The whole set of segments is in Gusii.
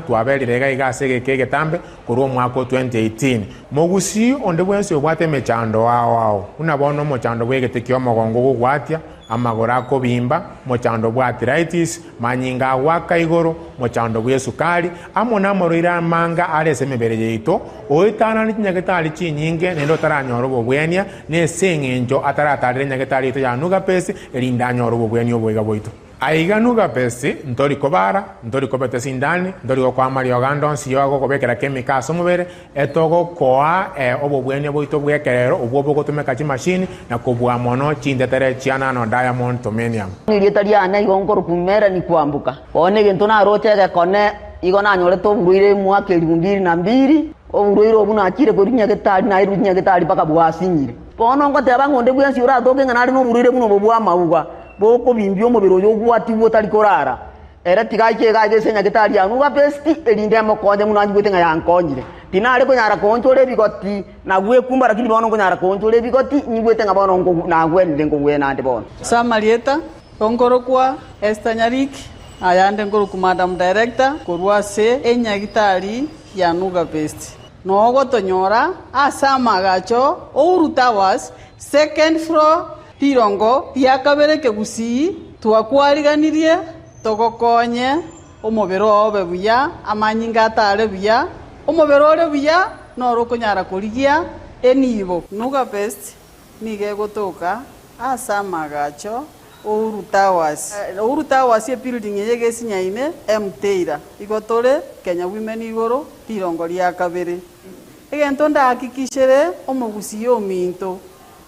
Twaberire iga iga ase egeka egetambe korwa omwaka o 2018. Mogusii onde bwensi obwate emechando ao ao, buna bono omochando bw'egete ki'omogongo ogogwatia, amagoro akobimba, omochando bw'arthritis, manyinga agoaka igoro, omochando bw'esukari, amo namarwaire amange are ase emebere yaito, oetanane chinyagetari chinyinge naende otaranyora obobwenia, nese eng'encho ataratarera enyagetari yaito ya Nugapesi erinde anyore obobwenia oboiga bwaito. Aiga Nugapesi, ntori kobara, ntori kobeta esindani, ntori gokoa amariogo ande onsi y'ogokobekera kemika ase omobere, etogokoa obobwenia bwaito bw'ekerero obwo bogotumeka chimashini na kobua mono chintetere chia nano diamond tomenium. Erieta riane igo nkorokwa Melanie Kwamboka. Bono egento naroche egekone igo nanyorete oborwaire omwaka elifu mbili na mbili, oborwaire obwo nachire korwa nyagetari nairwe nyagetari mpaka bwasinyire. Bono ngoteba ng'a onde bwensi oratoke ng'a nare noborwaire buna obo bw'amauga, Bokobimbia omobere oyo ogwatigwe otari korara, ere tiga aike iga aiga ase enyagetari ya Nugapesti, erinde emokonye buna anyigwete ng'a yankonyire. Tinare konyara koonchora ebigoti na gwekumba, lakini bono nkonyara koonchora ebigoti, nyigwete ng'a bono nagwenire nkogwena ande bono. Ase amarieta, nkorokwa Esther Nyariki, ayande nkorokwa Madam Director korwa ase enyagitari ya Nugapesti. Nogotonyora ase amaagacho Uhuru Towers, second floor, Rirongo ria kabere kegusii twakwariganirie togokonye omobere oo obe buya, amanyinga atare buya, omobere ore buya noro okonyara korigia enibo. Nuga Best nigo egotoka ase amagacho Uhuru Towers. Uhuru Towers ebuilding eye egesinyaine Mteira. Igo tore Kenya Women igoro rirongo ria kabere. Egento ndahakikishere omogusii ominto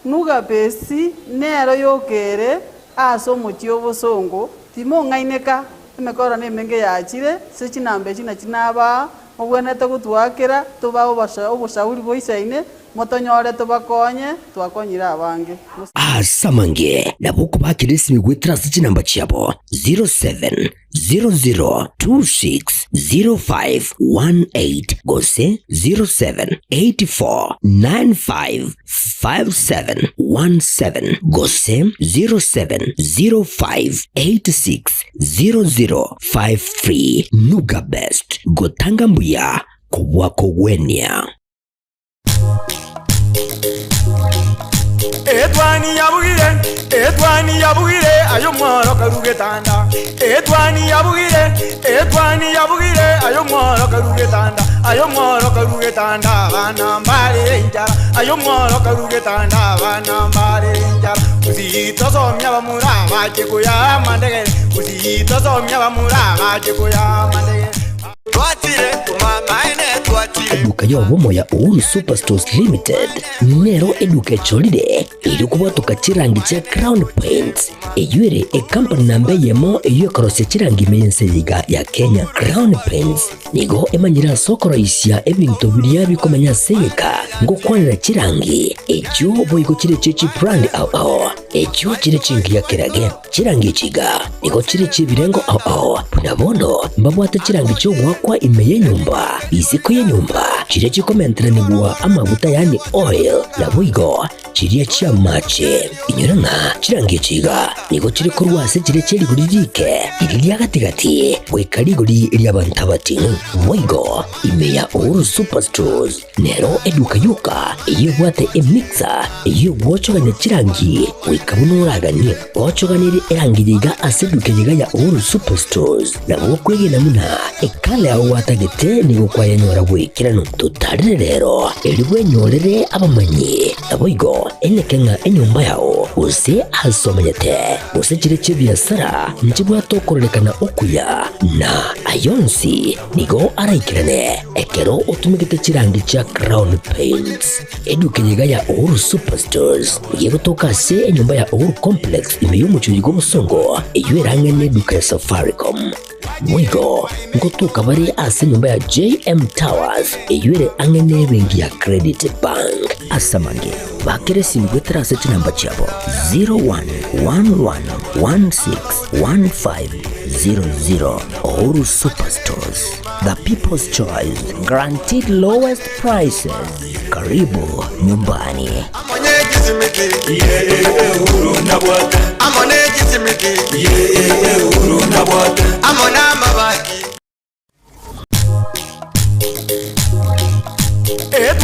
Nugabesi nero yoka ere ase omochie obosongo, timong'aineka, emekoro nemenge yachire, ase chinamba echi nachi nabaa, mobwenerete gotwakera, tobae oboshauri boisaine, motonyore tobakonye, twakonyire abange. Ase amange nabo okobakera esimi goetera ase chinamba chiabo 07 00260518 gose 0784955717 gose 0705860053. Nuga Best, gotanga mbuya kobua kogwenia. Etwani yabugire, etwani yabugire, aye omworo karu getanda. Etwani yabugire, etwani yabugire, aye omworo karu getanda. Aye omworo karu getanda, abana mbare enchara. Aye omworo karu getanda, abana mbare enchara. Gusii tosomia abamura bache koya amandegere. Gusii tosomia abamura bache koya amandegere. Eduka y'obomo ya Uhuru Superstores Limited nero eduka echorire erio kobwatoka chirangi chia Crown Paints eyio ere ekampani namba eyemo eyio ekorosia chirangi ime y'ense eye iga ya Kenya. Crown Paints nigo emanyire ase okoroisia ebinto biria bikomenya ase egeka ngokwanera chirangi echio boigo chire chie chibrand ao ao echio chire chingiya kerage. Chirangi echi iga nigo chire chi'ebirengo ao ao, buna bono mbabwate chirangi chi'ogoakwa ime y'enyomba, isiko y'enyomba, chiria chikomenteranigwa amaguta yaani oil, naboigo chiria chi'amache. Inyora ng'a chirangi echi iga nigo chire korwa ase chiria chie rigori riike, riria ria gati-gati, goika rigori ri'abanto abating'u. Boigo ime ya Uhuru Superstores Nero eduka yoka eyio ebwate emixer eyio egwochogania chirangi goika buna oraganie. Ochoganirie erangi yiga ase eduka yiga ya Uhuru Superstores nabo okwegena buna ekala yao gwatagete nigo kwayenyora bw'ekeranu. Totarire rero erio bwenyorere abamanyi naboigo eneke ng'a enyomba yao gose ase omenyete gose chire chi'ebiasara nchibwate okororekana okuya na ayonsi Nigo araikerane ekero otumegete chirangi chia Crown Paints. Eduka eye iga ya Uhuru Superstores nigo egotoka ase enyomba ya Uhuru Complex ime y'omochie bw'obosongo eyio erang'e neduka ya Safaricom. Boigo ngotoka bare ase enyomba ya JM Towers eyio ere ang'e nebenki ya Credit Bank. Ase amange, bakera esimi goetera ase chinamba chiabo 0111161500. Uhuru Superstores, the people's choice, guaranteed lowest prices. Karibu nyumbani.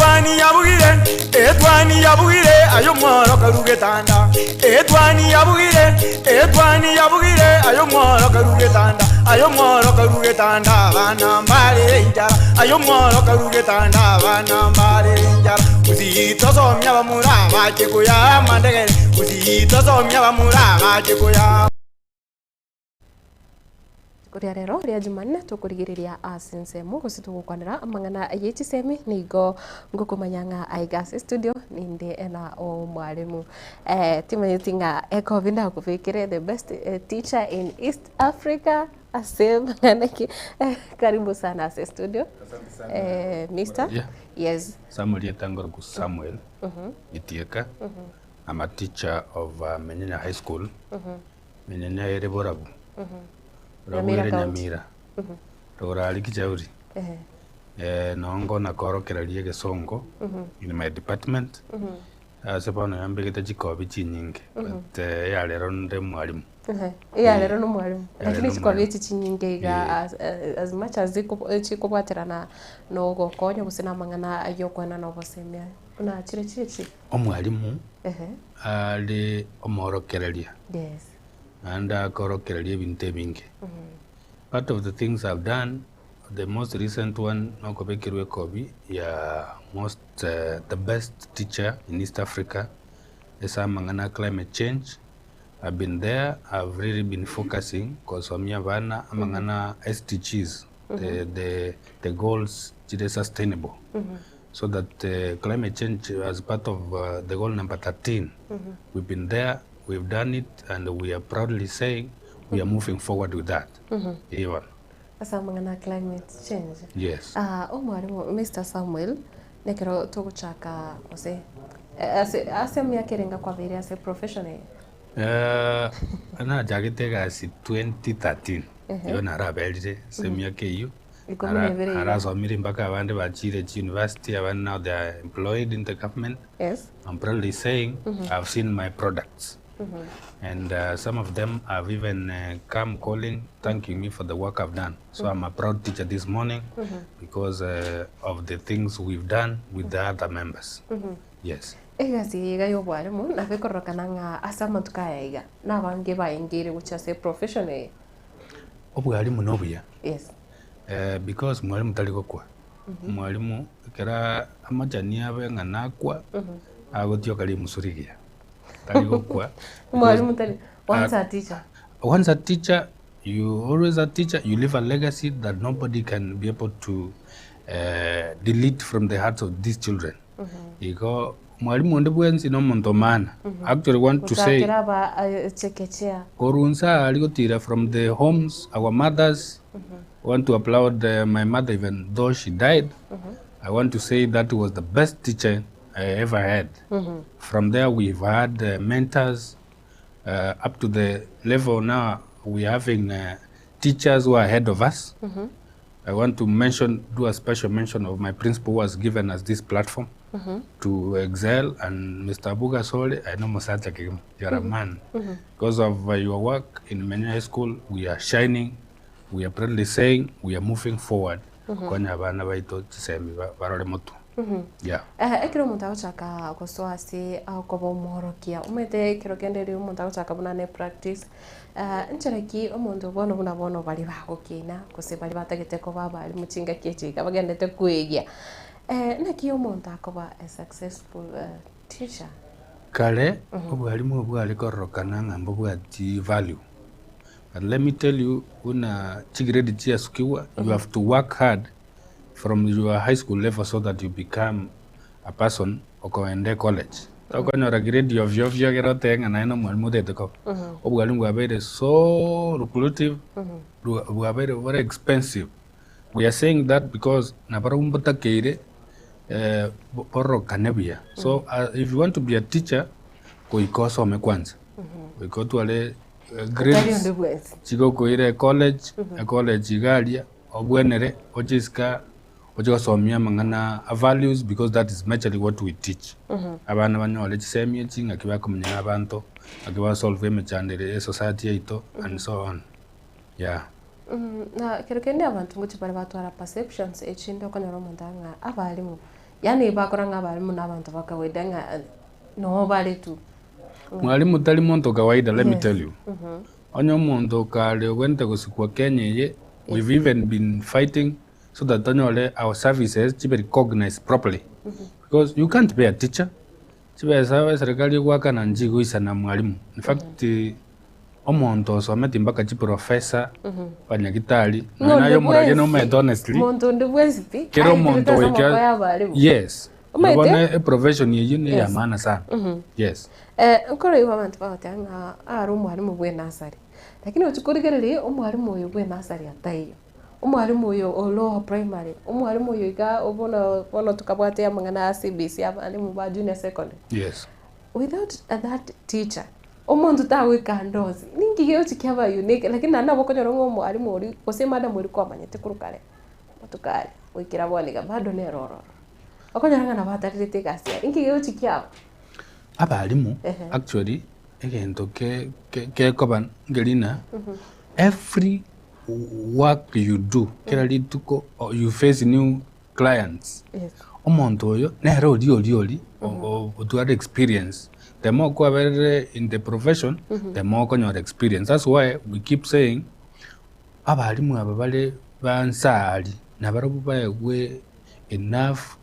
Etwani yabugire, etwani yabugire, aye omworo karue getanda. Etwani yabugire, etwani yabugire, aye omworo karue getanda. Aye omworo karue getanda, abana mbarere enchara. Aye omworo karue getanda, abana mbarere enchara. Gusii tosomia abamura abache koyaa amandegere, Gusii tosomia abamura abache koyaa. Rituko ria rero ria Jumanne tokorigereria ase ensemo gose togokwanera amang'ana ye chisemi nigo ngokomanya ng'a aiga ase studio ninde na omwalimu eh, timanyeti ng'a ekobi ndakobekere the best eh, teacher in East Africa ase mang'ana ki karibu sana ase studio eh, Mister Yeah. yes Samuel Etangoroku Samuel Itieka. I'm a teacher of uh, Menyenya High School. Menyenya ere Borabu. Borabu Nyamira ere County. Nyamira. Rogoro Kijauri. Eh, nongo nakorokereria egesongo in my department. Ase bono yambegete chikobi chinyinge. But eh, ya rero nde mwalimu. Iya rero nomwalimu Ya lakini rero chikwabia nomwalimu. echi chinyinge iga as, eh, as much as chikobwaterana nogokonya gose na amang'ana ayokwana na obosemia buna chire chichi Omwalimu ehe are omworokereria. yes Naende akorokereria ebinto ebinge. Part of the things I've done, the most recent one nokobekerwa ekobi ya most uh, the best teacher in East Africa ase amang'ana a climate change. I've been there, I've really been focusing kosomia abana amang'ana SDGs, the, the, the goals chire sustainable. So that climate change as part of the goal number 13, we've been there, we've done it, and we are proudly saying we are moving forward with that. Even. Ase amang'ana a climate change. Yes. Ah, omwalimu Mr. Samuel nekero togochaka gose eh, ase ase emiaka erenga kwabeire ase profession eye Nachagete egasi 2013 igo naraberire ase emiaka eyio Ikomi na ibere iga. narasomire mpaka abande bachire chiuniversity abande now they are employed in the government. Yes. I'm proudly saying I've seen my products and some of them have even come calling thanking me for the work I've done. So I'm a proud teacher this morning because of the things we've done with the other members. Yes. Egasi eye iga y'obwarimu nabo ekororokana ng'a ase amatuko aya iga nabange baengeire gochia ase eprofession eye. Obwarimu nobuya Yes. Because mwalimu tari gokwa. Omwalimu ekero amachani abe ng'a nakwa, agotioka rimusu rigiya. Tari gokwa. Omwalimu tari once a teacher. Once a teacher, you always a teacher, you leave a legacy that nobody can be able to delete from the hearts of these children. Igo mwalimu onde bwensi na omonto o maana. Actually want to say Gochakera aba chekechea. Korwa inse aria gotira from the homes, our mothers, want to applaud my mother even though she died, I want to say that was the best teacher I ever had. From there we've had mentors up to the level now we are having teachers who are ahead of us. I want to mention, do a special mention of my principal who has given us this platform to excel, and Mr. Abuga Sole, I know Musacha Kigima, you are a man. Because of your work in Menyenya High School, we are shining, we are proudly saying we are moving forward. Konya abana baito chisemi barore motu. Yeah. Ekero omonto agochaka gosoa ase okoba omworokia, omanyete ekero kende riria omonto agochaka buna ne practice, nchera ki omonto bono buna bono baria bagokina gose baria batagete koba abalimu chingaki echi iga bagendete koegia, naki omonto akoba a successful teacher? Kare obwalimu obware kororokana ng'a mbobwati value, but let me tell you buna chigrade chiasukigwa, you have to work hard from your high school level so that you become a person okoenda ecollege. Tokonyora grade ovyo ovyo ekero otebe ng'a naye nomwalimu otagete koba. Obwalimu bwabeire so lucrative, bwabeire very expensive. We are saying that because nabarobwo mbotakeire bororokane buya. So if you want to be a teacher, goika osome kwanza. Goika otware Otari grades onde bwensi. chigokoira ecollege, ecollege iga aria, obwenere, oche isiko oche gosomia amang'ana a values because that is majorly what we teach. Abana banyore chisemi echi ng'aki bakomenya na abanto, ng'aki basolve emechando ere esociety yaito and so on. Yeah. Na ekero kende abanto ngochia bare batwara perceptions echinde okonyora omonto ng'a abalimu. Yaani bakora ng'a abalimu na abanto ba kawaida ng'a noo bare tu. Mwalimu tari monto kawaida let me Yes. tell you. Onye omonto kare ogwente gosikwa Kenya eye, we've even been fighting so that tonyore our services chibe recognized properly. Because you can't be a teacher, chibesa eserikari egoakana nchigoisana mwalimu. In fact, omonto osometi mpaka chiprofessor, abanyagitari, nonya naye omoraria nomaete honestly, Monto onde bwensi pi, kera omonto aeterete ase goika amaboko ya abalimu. yes, Omanyete? bono eprofession eyio ne ya Yes. maana sana, yes. Nkoroigwa abanto bagoteba ng'a are omwalimu bwe enasari, lakini ochia korigereria omwalimu oyo bwe enasari ataiyo. Omwalimu oyo o lower primary, omwalimu oyo iga bono bono tokabwate amang'ana ya CBC abalimu ba junior secondary. Yes. Without that teacher, omonto tagoika ande onsi, ninki gegochi kiaba unique lakini naende nabo okonyora ng'a omwalimu oria gose emadam oria kwamanyete korwa kare, amatuko aria goikera bono iga bado nere ororo. Okonyora ng'a nabo atarerete egasi yaye, inki gegochi kiaba? Abalimu Ehe. actually egento ke- ke- gekoba nkerina, every work you do kera rituko you face new clients Yes. omonto oyo nere oria oria oria otware experience the more kwaberire in the profession the more okonyora experience that's why we keep saying abalimu aba bare ba nsaari nabarobwo baegwe enough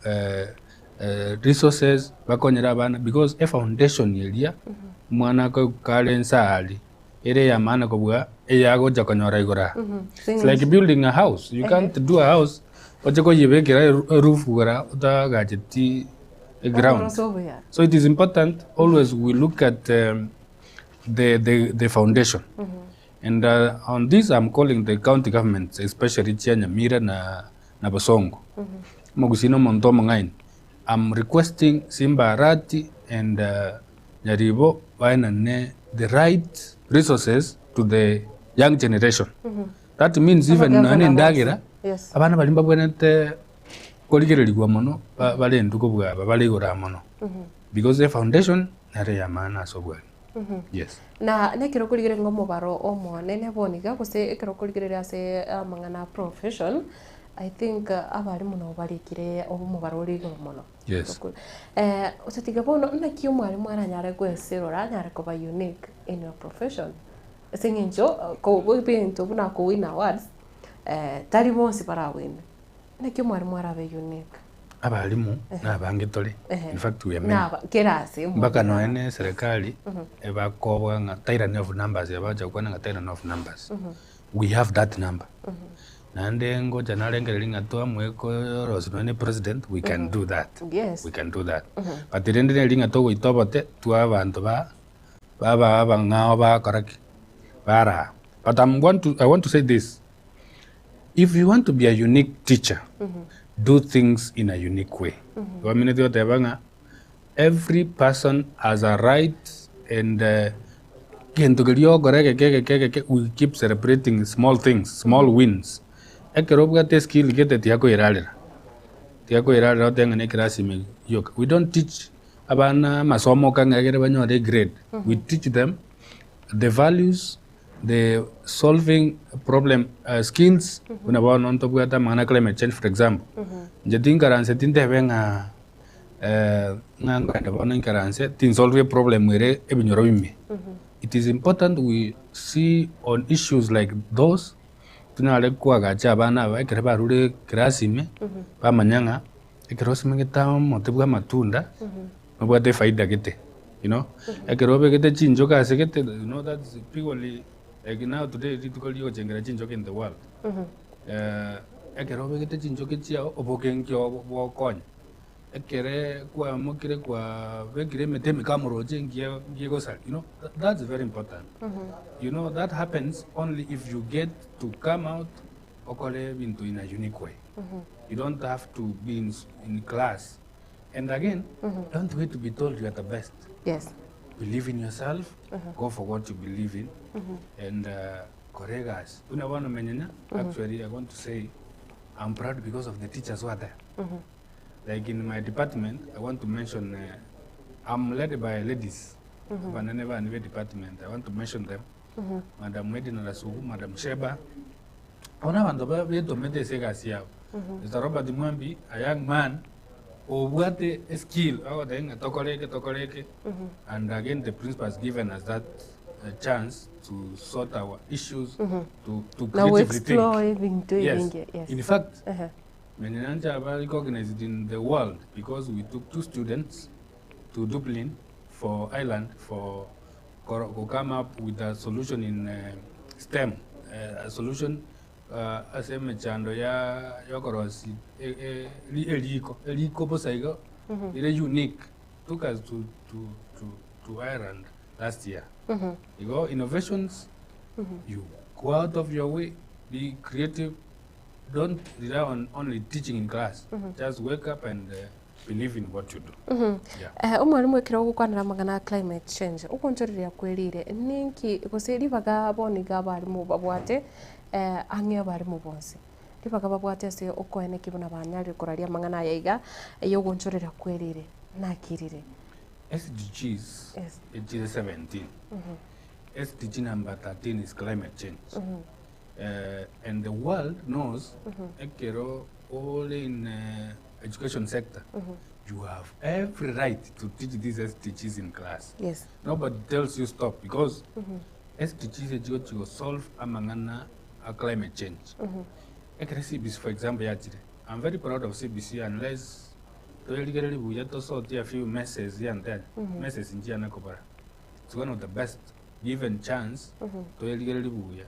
resources bakonyere abana because efoundation eria omwana kare nsaari ere ya maana kobua eyagocha konyora igoro aa. It's like building a house. You can't do a house oche koyebekera e roof igoro otagacheti ground. Oroso obuya. So it is important always we look at the, the, the foundation. And on this I'm calling the county governments especially chia Nyamira na, na Bosongo. Omogusii na omonto omong'aini. I'm requesting Simba Arati and Nyaribo baenane the right resources to the young generation. That means even Abagavana nonya na endagera, bonsi. Yes. abana baria mbabwenerete korigererigwa mono ba- barendwe kobua aba bare igoro aa mono. Because the foundation nere ya maana ase obwari. Yes. Na nekero okorigereria ng'a omobaro omonene bono iga gose ekero okorigereria ase amang'ana a profession, I think abalimu nabo barikire omobaro ore igoro mono. Yes. Eh, otatiga bono naki omwalimu aranyare goeserora anyare koba unique in your profession ase eng'encho ko ebinto buna kowin awards eh, tari bonsi barawine. Naki omwalimu arabe unique? Abalimu nabange tore, in fact we are many. Naba kera ase omonto Mpaka naba. nonya na eserekari ebakoboa ng'a tyranny of numbers ebagocha gokwana ng'a tyranny of numbers. We have that number. Naende ngocha narengereria ng'a twamoe korosia nonya na president we can do that. Yes. We can do that. But rende neri ng'a togoita obote twa abanto ba baba abang'ao bakora ki? Baraa. But I'm want to, I want to say this, if you want to be a unique teacher, do things in a unique way. Baminetie goteba ng'a every person has a right and gento keria ogokora egeke egeke egeke we keep celebrating small things, small wins. Ekero obwate eskill gete tiga koerarera, tiga koerarera otebe ng'a na eclass ime yoka. We don't teach abana amasomo oka ng'a egere banyore egrade, we teach them the values, the solving problem skills, buna bono ntobwate amang'ana a climate change for example, inche tinkaranseti ntebe ng'a Ng'a nkoenda bono inkaranse tinsolve eproblem ere ebinyoro bime. It is important we see on issues like those tonyare koagacha abana aba ekero barure class ime bamanya ng'a ekero osimegete omote bwa amatunda nobwate efaida gete you know. Ekero obegete chinchoke ase gete you know that is purely like now today rituko riogochengera chinchoke in the world. Ekero obegete chinchoke chiao obogenki obo bogokonya. Ekere kwamokire kwabekire emete emeka amoroche engiya engiya egosari you know that's very important. You know that happens only if you get to come out okore ebinto in a unique way. You don't have to be in in class and again don't wait to be told you are the best. Yes. Believe in yourself, go for what you believe in and kora egasi. Buna bono menyenya actually I want to say I'm proud because of the teachers who are there. Like in my department, I want to mention, I'm led by ladies, abanene bane be department, I want to mention them, Madam Edna Rasugu, Madam Sheba, abo na abanto ba- betomete ase egasi yabo. Mr. Robert Mwambi, a young man, Obwate eskill agoteba ng'a tokore eke tokore eke and again the principal has given us that chance to sort our issues to, to Na creatively explore think. ebinto Yes. ebinge, yes. In fact, Ehe. Menenanja are recognized in the world because we took two students to Dublin for Ireland for to come up with a solution in STEM, a solution ase emechando ya yokorosi eriko eriko bosa igo ere unique took us to, to, to, to Ireland last year. Igo innovations, you go out of your way, be creative, don't rely on only teaching in class. Just wake up and believe in what you do. Yeah. Eh, omwalimu ekero ogokwanera amang'ana a climate change ogonchoreria kwerire ninki gose ribaga bono iga abarimu babwate eh, ang'e abarimu bonsi ribaga babwate ase okoeneki buna banyarire koraria amang'ana aya iga eyogonchoreria kwerire nakirire. SDGs, Yes. it is 17. SDG number 13 is climate change. And the world knows, ekero all in education sector, you have every right to teach these SDGs in class. Nobody tells you stop because SDGs echigo solve amang'ana a climate change. Ekere CBC, for example, yachire. I'm very proud of CBC unless toyeligereri buya tosort a few messes here and there. Messes njia nakobara. It's one of the best given chance toyeligereri buya.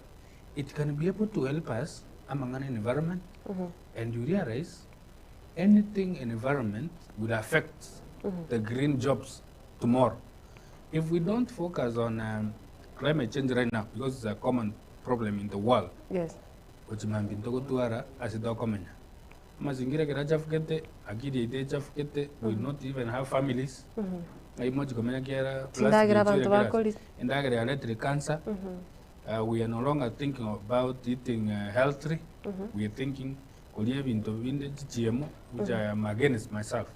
It can be able to help us amang'ana environment and you realize anything environment will affect the green jobs tomorrow. If we don't focus on climate change right now, because it's a common problem in the world, ochimambi ntogotwara ase tokomenya amazingira kera chafukete akili yaito echafukete we not even have families ng'ai mochikomenya kiara Chindagera plastic abanto echire kera bakori. endagera yaretire cancer. We are no longer thinking about eating healthy. We are thinking koria ebinto binde chichiemo, which I am against myself.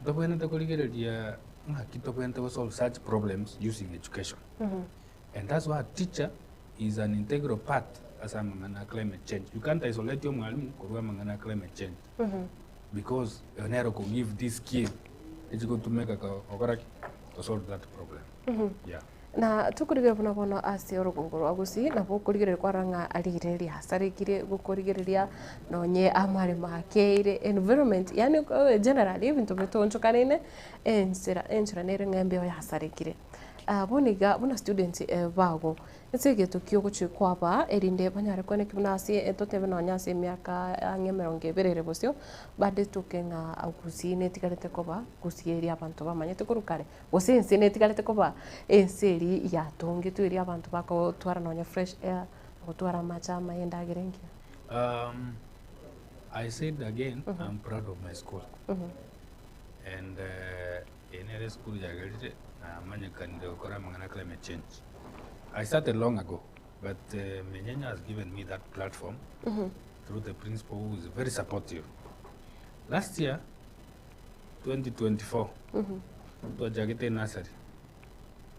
Tobwenerete korigereria ng'aki tobwenerete gosolve such problems using education, and that's why a teacher is an integral part ase amang'ana a climate change. You can't isolate omwalimu korwa amang'ana a climate change because nero give this skill echigotumeka gokora ki to solve that problem, yeah. Na tukorigereria buna bono ase orogongo rwa gusii nabo okorigereria kwarora ng'a arire riasarekire gokorigereria nonye amaremo akeire environment yaani generally ebinto bitonchokanene ensera enchera nere ng'a embeo yasarekire. Ah, bono iga buna students bago ase egeto kia ogochia kwaba erinde banyare kweneki buna ase totebe nonya ase emiaka ang'e emerongo ebere ere bosio bade toke ng'a gusii netigarete koba gusii eria abanto bamanyete korwa kare gose ense netigarete koba ense eri yatongetwe eri abanto bakotwara nonya fresh air gotwara amache amaya endagera engiya. I said again, I'm proud of my school. And in ere school yagerire namanyekanire gokora amang'ana climate change. I started long ago, but Menyenya has given me that platform through the principal who is very supportive. Last year, 2024, twachagete nursery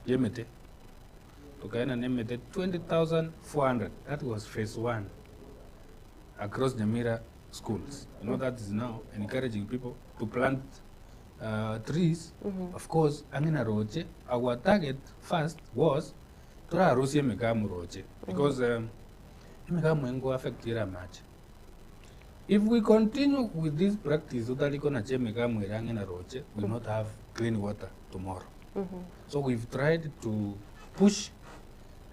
yemete tukaenda nemete 20,400. That was phase one across Nyamira schools. You know that is now encouraging people to plant trees. Of course, angina roche, our target first was turarusie emikamu roche because emikamu engo affect ira amache. If we continue with this practice utaliko na chemikamu ere ang'e na roche, we will not have clean water tomorrow. So we've tried to push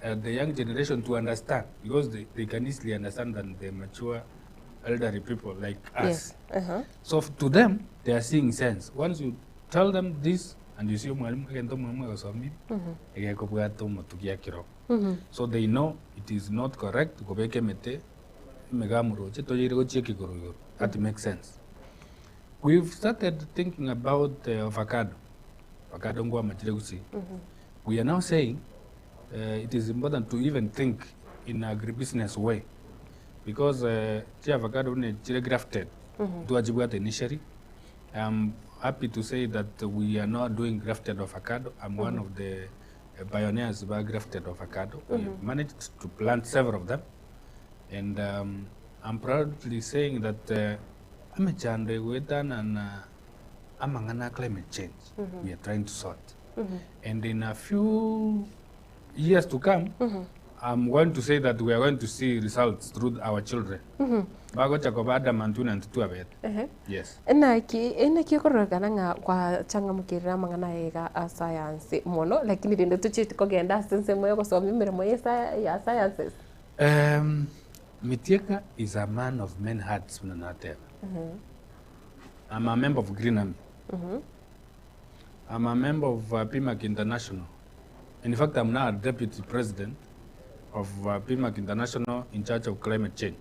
the young generation to understand because they can easily understand than the mature elderly people like us. So to them, they are seeing sense. Once you tell them this, and you see mwalimu egento mwalimu egosomire egekobwata omotugi akiro. So they know it is not correct kobeka emete emigamu roche toyeire gochia ekigoro igoro. That makes sense. We've started thinking about avocado. Avocado ngwamachire gusii. We are now saying it is important to even think in agribusiness way because chi avocado ne chire grafted twachibwate initially. I'm happy to say that we are now doing grafted avocado. I'm one of the pioneers by grafted avocado. We managed to plant several of them, and I'm proudly saying that amechando egwetana na Amang'ana a climate change we are trying to sort and in a few years to come I'm going to say that we are going to see results through our children. Bagocha koba adamant buna intwe twabete. Yes. Naki naki okororekana ng'a gwachangamokirire amang'ana aya iga a science mono, lakini rende tochieti kogenda ase ensemo ya ogosomia emeremo ya esa ya sciences? Mitieka is a man of many hats buna nateba. I'm a member of Green Army. I'm a member of PMAC International. In fact, I'm now a deputy president of PMAC International in charge of climate change.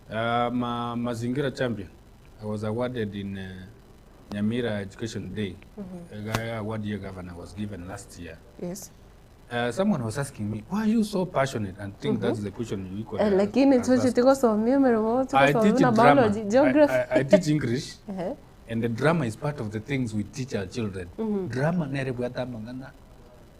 I'm a Mazingira champion. I was awarded in Nyamira Education Day. Mm Award year governor was given last year. Yes. Someone was asking me, why are you so passionate? And think that's the question you equally Eh, lakini have asked. tocheti gosomia emeremo I togosomia teach buna drama. biology, geography. I teach English. Ehe. And the drama is part of the things we teach our children. Drama nere bwate amang'ana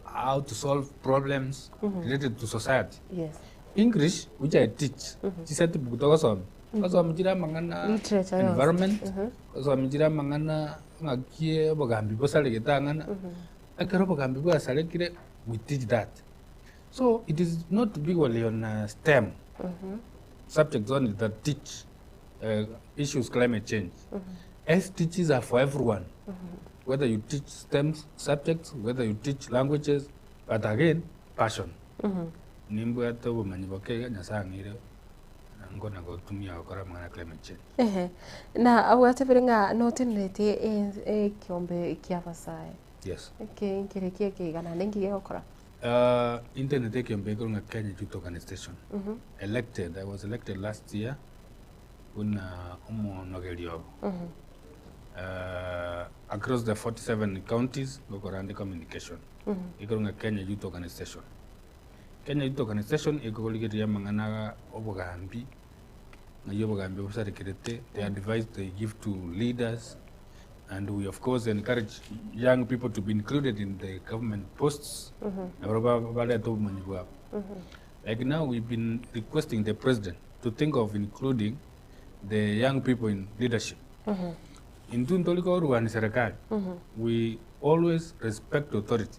how to solve problems related to society. Yes. English which I teach, chiset book togosoma, togosoma chire amang'ana Literature yonsi. environment, togosoma chire amang'ana ng'aki obogambi bosaregete ang'ana. Ekero obogambi bwasarekire, we teach that. So it is not purely on STEM subjects only that teach issues climate change. SDGs are for everyone, whether you teach STEM subjects, whether you teach languages, but again, passion. Nimbwate obomanyi boke iga Nyasaye ang'ire nkona gotumia gokora amang'ana ya climate change. Ehe, na gwatebire ng'a notenerete ekiombe kia abasae. Yes. Eke nkereki eke iga naende nki gegokora? Internet ekiombe ekero ng'a Kenya Youth Organization elected, I was elected last year buna omonogeri obo across the 47 counties ngokora ande communication ekero ng'a Kenya Youth Organization. Kenya Youth Organization ekogorigereria amang'ana aga obogambi, ng'ai obogambi bosarekerete, the advice they give to leaders and we of course encourage young people to be included in the government posts nabo ba- barete obomanyi bwabo. Like now we've been requesting the president to think of including the young people in leadership. Intwe ntori korwania serikali, we always respect authority.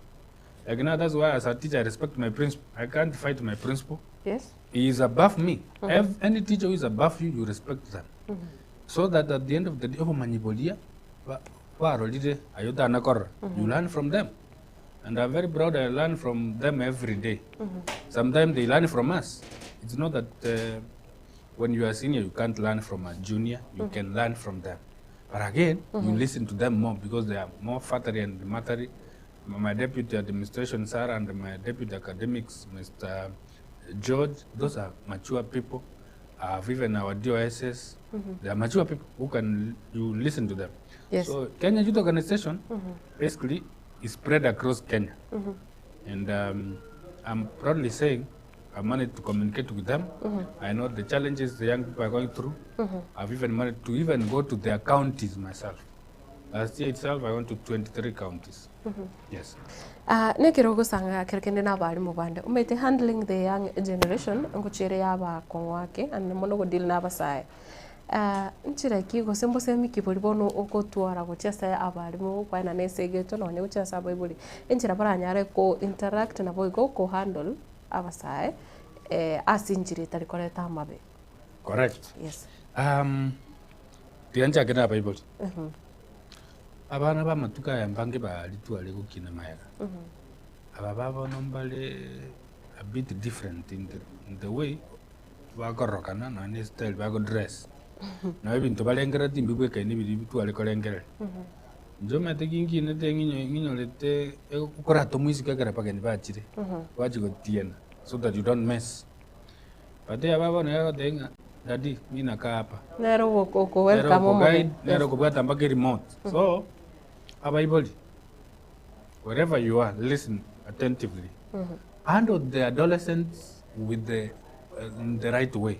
Like now that's why as a teacher I respect my principal. I can't fight my principal. Yes. He is above me. Ev- any teacher who is above you, you respect them. So that at the end of the day, obomanyi boria ba- barorire aye otanakorora, you learn from them. And I'm very proud I learn from them every day. Sometimes they learn from us. It's not that when you are senior you can't learn from a junior, you can learn from them. But again, you listen to them more because they are more fattery and mattery. My deputy administration, Sarah, and my deputy academics, Mr. George, those are mature people. Even our DOSs, they are mature people who can, you listen to them. Yes. So Kenya Youth Organization basically is spread across Kenya. And I'm proudly saying I managed to communicate with them. I know the challenges the young people are going through. I've even managed to even go to their counties myself. Last year itself, I went to 23 counties. Yes. Ah, nekero ogosanga kero kende na abarimu bande omanyete handling the young generation ngochiere yabakong'u ake ande mono godeal na abasae. Ah, nchera ki gose mbosemi ki boria bono ogotwara gochia ase abarimu gokwana ase egeto nonye gochia ase abaibori, enchera baranyare ko interact naboigo ko handle abasae ase enchera etari koreta amabe. Correct. Yes. Tiga nchake na abaibori. Abana b'amatuko aya mbange baritware gokina magega. Aba ba bono mbare a bit different in the way bakororokana nonya na estyle bagodress. Nabo ebinto barengereti mbibwekaine biria bitware korengereria. Inche omanyete ki nkinete ng'inyo ng'inyorete okorata omoiseke ekero abageni bachire, gwachia gotiena so that you don't mess. But aba bono iga agotebia ng'a daddy mi nakaa hapa. Nere oko Nere welcome oko guide, omogeni. nere okobwata mpaka eremote. So, abaibori, wherever you are, listen attentively. Handle the adolescents with the, in the right way.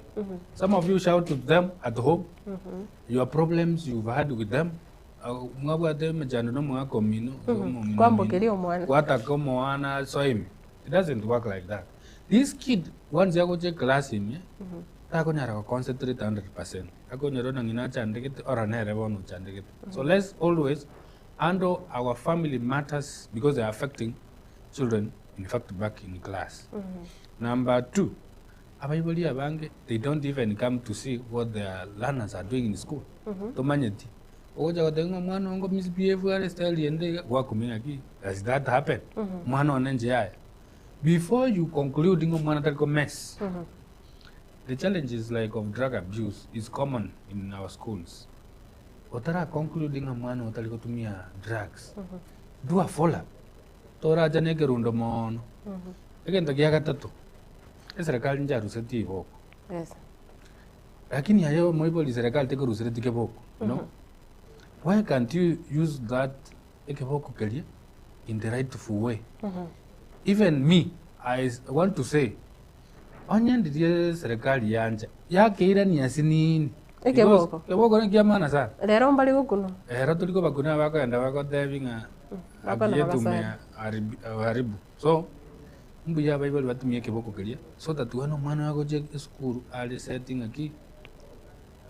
Some of you shout to them at home, your problems you've had with them. Mwabwate emechando na omogaka omino, omong'ina omino, Kwambokeria omwana. gwataka omwana soimi. It doesn't work like that. This kid, once yagocha eclass ime, Takonyara go concentrate 100%. Akonyora ona ng'ina achandegete ora nere bono ochandegete. So let's always handle our family matters because they are affecting children in fact back in class. Number two, abaibori abange they don't even come to see what their learners are doing in school. Tomanyeti. Ogocha goteba ng'a omwana oo ngo misbehave are style ende iga, gwakumia ng'aki does that happen? Omwana one inche yaya. Before you conclude ng'a omwana tari ko mess, the challenges like of drug abuse is common in our schools. Otara conclude ng'a omwana oo tari gotumia drugs, do a follow up. Toracha na ekerundo moono. Egento kia gatato, eserekari ncharusetie iboko. Yes. Lakini aye omoibori serikali tekorusereti keboko, no? Why can't you use that ekeboko keria in the rightful way? Even me, I want to say, onye ndirie serikali yancha, yakeirania asinini. Ekeboko? Because Ekeboko nekia maana sana. Rero mbari gokunwa. Ero tori kobakuna bakogenda bagotebi ng'a Bakona agiye bagasara. tumia haribu. So, mbuya abaibori batumie ekeboko keria, so that when omwana oyo agochia esukuru are set ng'aki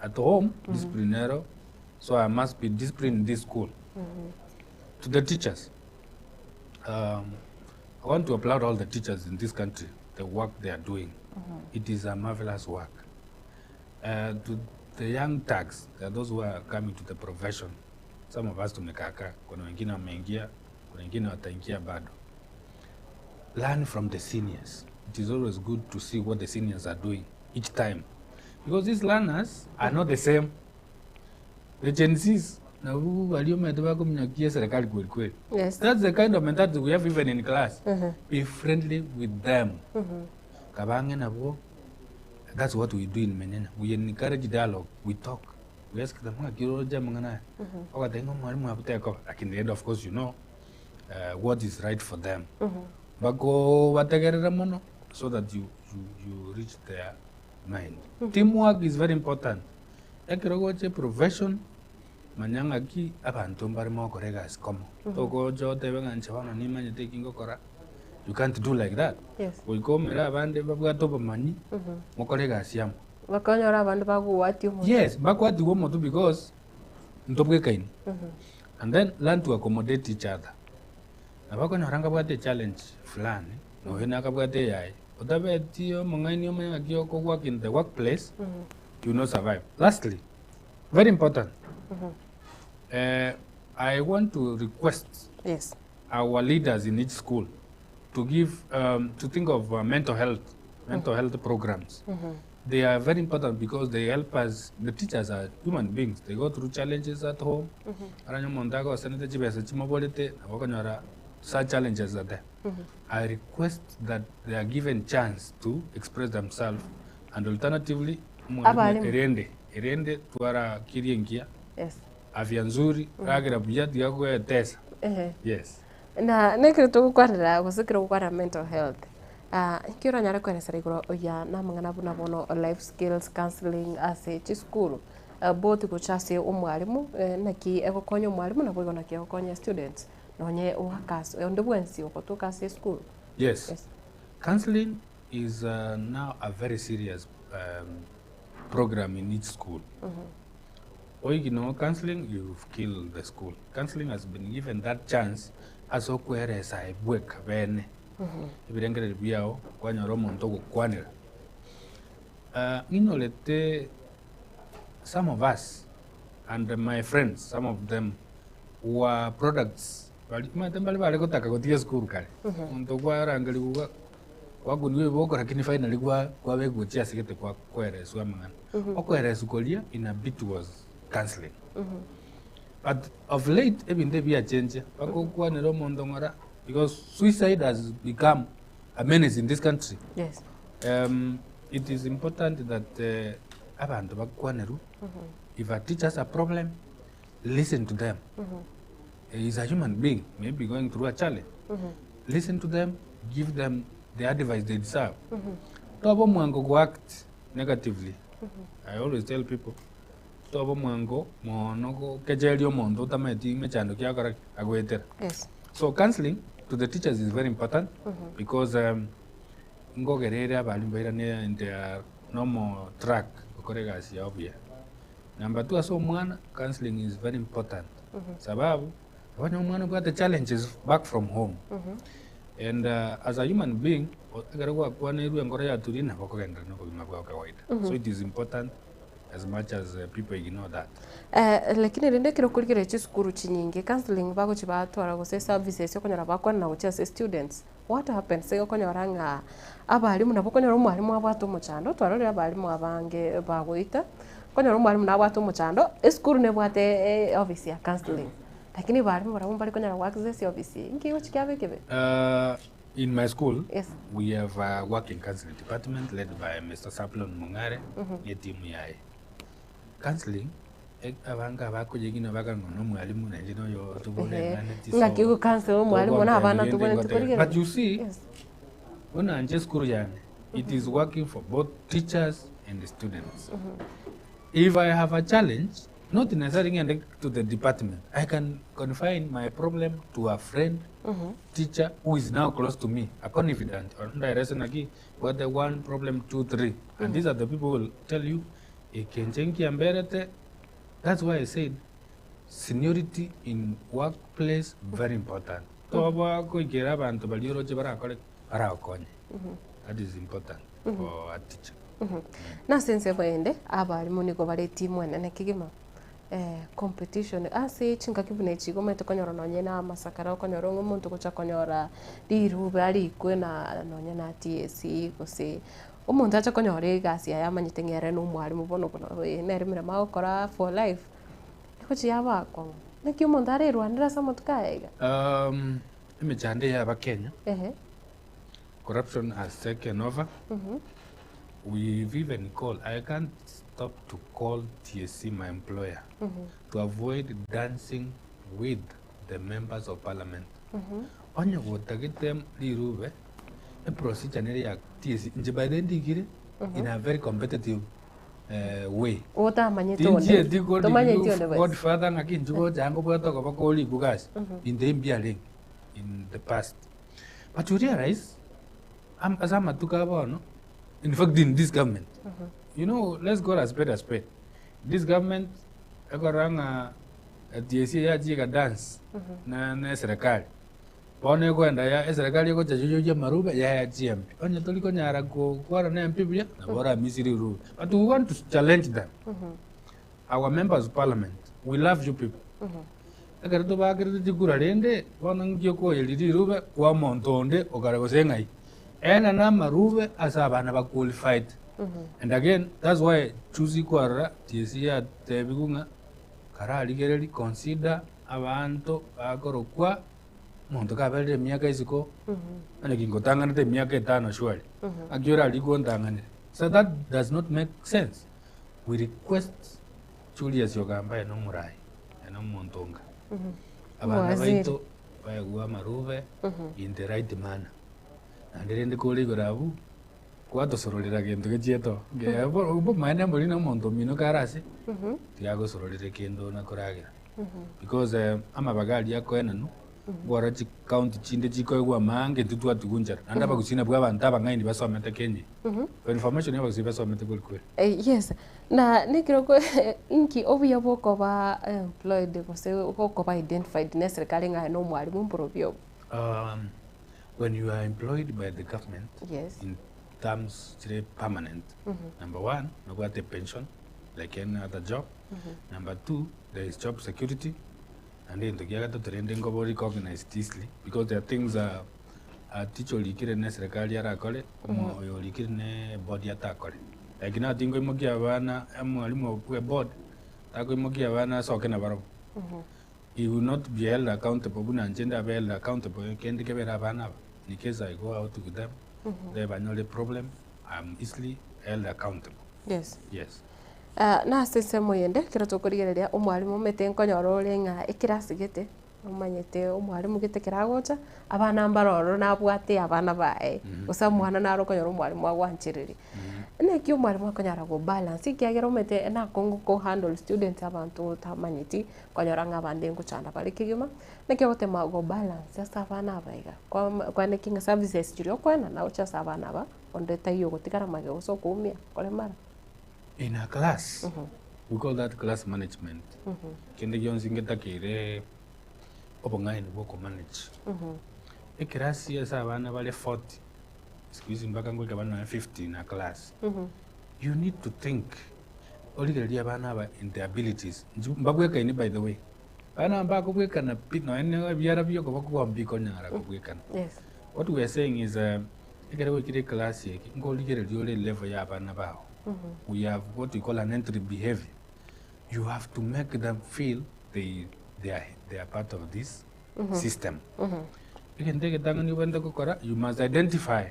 at home, discipline ero, so I must be disciplined in this school. To the teachers, I want to applaud all the teachers in this country, the work they are doing. It is a marvelous work. To the young thugs, there are those who are coming to the profession. Some of us tumekaka, kuna wengine wameingia, kuna wengine wataingia bado. Learn from the seniors. It is always good to see what the seniors are doing each time. Because these learners are not the same. The Gen Zs, na huu waliomete bakominyakia serikali kweli kweli. Yes. That's the kind of mentality we have even in class. Be friendly with them. Kabange nabo, that's what we do in Menyenya. We encourage dialogue. We talk. We ask them, "Ng'aki mang'ana?" Ogatenga mwalimu abuteko. Lakini the end of course you know what is right for them. Bako bategerera mono so that you reach their mind. Teamwork is very important. Ekero goche profession manya ng'aki abanto mbare mogokora egasi komo. Togocha otebe ng'a inche bono nimanyete eki ngokora. You can't do like that. Yes. Goika omere abande babwate obomanyi, mokore egasi amo. Bakonyora abandu bagogwatia omonto. Yes, bakwatiwa omonto because ntobwekaini. And then learn to accommodate each other. Nabo okonyora nkabwate challenge fulani, noyo nakabwate eyaye. Otabeti omong'aini omanye ng'aki okowork in the workplace, you will not survive. Lastly, very important, I want to request Yes. our leaders in each school to give, to think of mental health programs. They are very important because they help us. The teachers are human beings. They go through challenges at home. Aranya omonto agosenete chibesa chimoborete, nabo okonyora such challenges are there. I request that they are given chance to express themselves and alternatively, mwalimu Abalimu. erende twara kirie nkia Yes. afya nzuri ragira buya tiga gwetesa. Ehe. Yes. Na nekero togokwanera gose kero gokwanera mental health, nki oranyare koeresera igoro ya namang'ana buna bono life skills counseling ase chisukuru, both gocha ase omwarimu, naki egokonya omwarimu nabo igo naki egokonya students nonye workers onde bwensi ogotoka ase esukuru? Yes. Yes. Counseling is now a very serious program in each school. Or you know, counseling, you've killed the school. Counseling has been given that chance ase okweresa ebweka bene ebirengereri biao kwanyora omonto ogokwanera. Ng'inyorete some of us and my friends, some of them were products bari maete mbari bare gotaka gotiga esukuru kare omonto kwarangeriwa gwakuniwa ebiboko lakini finally kwabekwa chiasigete kwa kwereswa amang'ana okwereswa koria in a bit was counseling. But of late ebinto ebiachenjia bakokwanera omonto ng'ora because suicide has become a menace in this country. It is important that abantu bakwanerwe. If a teacher has a problem, listen to them. He is a human being, maybe going through a challenge. Listen to them, give them the advice they deserve. Toba mwango go act negatively. I always tell people, toba mwango mono go kejeria omonto otameti mechando kiakora agwetera. So counseling to the teachers is very important because ngogerere abarimu bairane in their nomo track gokora egasi yao buya. Number two ase omwana, counseling is very important sababu onye omwana obwate challenges back from home and as a human being ekero gwakwaneirwe enkoro yaturia nabo okogenderera na obogima bwao kawaida so it is important as much as people ignore that. Lakini rende ekero okorigereria chisukuru chinyinge counseling bagochi batwara gose services okonyora bakwanana gochia ase students what happens igo okonyora ng'a abalimu nabo okonyora omwalimu abwate omochando twarorire abalimu abange bagoita, okonyora omwalimu nabwate omochando, esukuru nebwate office ya counseling lakini balimu barabwo mbari konyara go access office eywo, inki egochi kiaba ekebe? In my school, Yes. we have a working counseling department led by Mr. Sablon Mung'are ne team yaye. Counseling, e- abange abakoyegina bakanga ng'a nomwalimu naende noyo tobore Ehe. ng'aneti Ng'aki gokansel omwalimu na abana tobwenereti korigereria. But you see, Yes. buna inche esukuru yane, it is working for both teachers and students. If I have a challenge, not necessarily ng'ende to the department, I can confine my problem to a friend, teacher who is now close to me, a confidant, or ndirese naki, bwate one problem, two, three. And these are the people who will tell you, eke inche nkiamberete, that's why I said, seniority in workplace very important. Toba koikera abanto baria oroche barakore, baragokonye. That is important for a teacher. Nase ensemo ende, abalimu nigo bare etimu enene kegima, competition ase chingaki buna echi igo omanyete konyora nonye na amasakara okonyora ng'a omonto ogocha konyora rirube arikwe na nonye na TSC gose omonto ache konyora egasi yaye amanyete ng'a ere na omwalimu bono bono nere emeremo agokora for life, egochi yaba akong'u. Naki omonto arerwanere ase amatuko aya iga? Emechando eye ya abakenya. Ehe. Corruption has taken over. We've even called, I can't stop to call TSC my employer to avoid dancing with the members of parliament. Onye gotagete rirube, eprocedure nere ya TSC, inche by the way ndigire in a very competitive eh, way. Otamanyete onde. Tinchieti kori Tomanyeti onde bwensi. godfather ng'aki inche gocha ngobwate okoboko orikwe gasi. Inte imbiarenge in the past. But you realize, am- ase amatuko a bono, in fact in this government, you know, let's call a spade a spade. This government, ekorora ng'a TSC yachia ega dance na na eserekari. Bono ekoenda ya eserekari egocha yoyoria amarube yaya chiMP. Onye tori konyara gokwana na MP buya, nabo oramisiri rirube. But we want to challenge them. Our members of parliament, we love you people. Ekero tobakerete chikura rende, bono nki okoyeria rirube kwa omonto onde okare gose ng'ai? Enena amarube ase abana ba qualified. And again, that's why chusi kwarora TSC yatebigwe ng'a kararigereria consider abanto bakorokwa omonto kaberire emiaka isiko, onye kingotang'anete emiaka etano surely, ng'aki orarikwe ontang'anere? So that does not make sense. We request Julius Ogamba aye nomorai, aye nomonto onga. Abana Omowaziri. baito baegwe amarube in the right manner. Naende rende kore igoro abwo, gwatosororera gento gechiete oo. Nge- bo- bomaene mbori na omonto omino kare ase, tigagosororere kende ona koragera. Because eh, amabaga aria akoenanwa, nkwarora chicounty chinde chikoegwa amaange intwe twatigwa nchara. Naende abagusii nabwo abanto abang'aini basomete Kenya eye. For information abagusii basomete kweri kweri. Yes, na nekero inki obuya bwokoba employed gose gokoba identified na eserikari ng'a aye na omwalimu mborobio obo? When you are employed by the government Yes. in terms chire permanent, number one, nobwate pension like any other job. Number two, there is job security. Naende egento kia gatato rende nkoba recognized easily because there are things uh, a teacher orikire na eserekari arakore, omo oyo orikire na eboard atakore. Like now tinkoimokia abana, omwalimu bwa eboard, takoimokia abana asoke nabarobwo. He will not be held accountable buna inche ndabe held accountable kende kebere abana aba, in case I go out with them, they banyore problem, I'm easily held accountable. Yes. Yes. Ah, nase ensemo eyende, ekero tokorigereria omwalimu omanyete nkonyora ore ng'a ekerasi gete, omanyete omwalimu gete ekero agocha, abana mbare ororo nabwate abana baye, gose omwana naro okonyora omwalimu agwanchereria. Naki omwalimu akonyara go balance ekiagera omanyete nakong'u ko handle students abanto otamanyeti, okonyora ng'a abande ngochanda bare kegima, naki ogotema go balance ase abana aba iga, kwama kwaneki ng'a services chiria okoenana gochia ase abana aba. Onde taiyo ogotigara magega gose okoumia koremara. In a class, we call that class management. Kende gionsi ngetakeire obong'aini bwa okomanage. Ekerasi ase abana bare 40, siku hizi mpaka ngoika abana nonye 50 in a class. You need to think, origererie abana aba in their abilities. Inche mbabwekaini by the way. Abana aba mbakobwekana pi, nonye na ebiara bia okoboko kwabo mbikonyara kobwekana. Yes. What we are saying is ekero gwaikire eclass eke, nkorigereria ore elevel ya abana bao. We have what we call an entry behavior. You have to make them feel they, they, are, they are part of this system. Egento egetang'ani obwenerete gokora, you must identify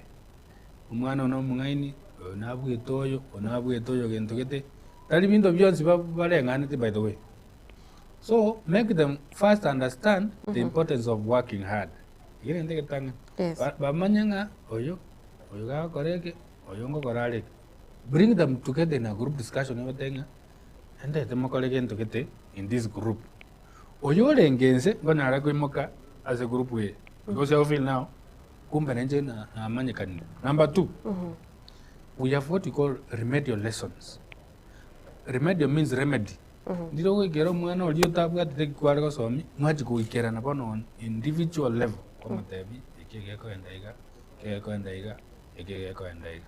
omwana one omong'aini, oyo nabwete oyo, oyo nabwete oyo gento gete, tari binto bionsi ba- bareng'aneti by the way. So make them first understand the importance of working hard. Ekio negento egetang'ani. Yes. Ba- Bamanye ng'a oyo, oyo gagokora eke, oyo ngokora are eke. Bring them together in a group discussion obatebie ng'a endete mokore gento gete in this group. Oyo orenge inse nkonyara koimoka ase group eye because I feel now kumbe nainche na- namanyekanire. Number two, we have what we call remedial lessons. Remedial means remedy. Ndire goikera omwana oria otabwatete ki kware gosomia, mwachia goikerana bono on individual level, kwamotebia eki egekoenda iga, eki egekoenda iga, eki egekoenda iga.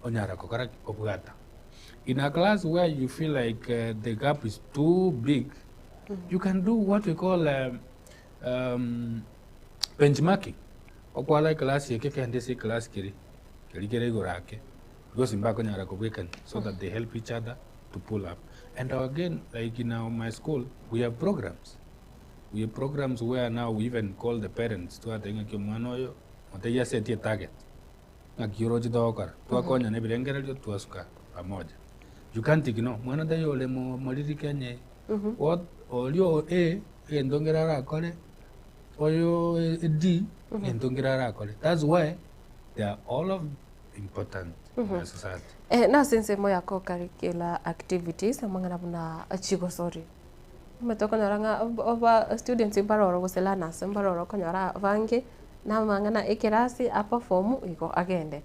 Onyara gokora ki? Obwata. In a class where you feel like the gap is too big, you can do what we call benchmarking. Okwara eclass eke kende ase eclass keria, keria kere igoro ake, because mbakonyara kobwekania so that they help each other to pull up. And again, like in our, my school, we have programs. We have programs where now we even call the parents twateba ng'aki omwana oyo, motebie asetie target. Ng'aki oroche togokora, twakonyana ebirengererio twasuka pamoja. You can't ignore, mwana taiyo ore mo- moriri Kenya eye. What oria o A, egento nkere arakore, oyo e D, egento nkere arakore. That's why they are all of important in the society. Eh, nase ensemo ya co-curricular activities amang'ana buna chigosori omanyete okonyora ng'a ob- oba students mbaroro gose learners mbaroro okonyora abange na amang'ana ekerasi aperform igo agende.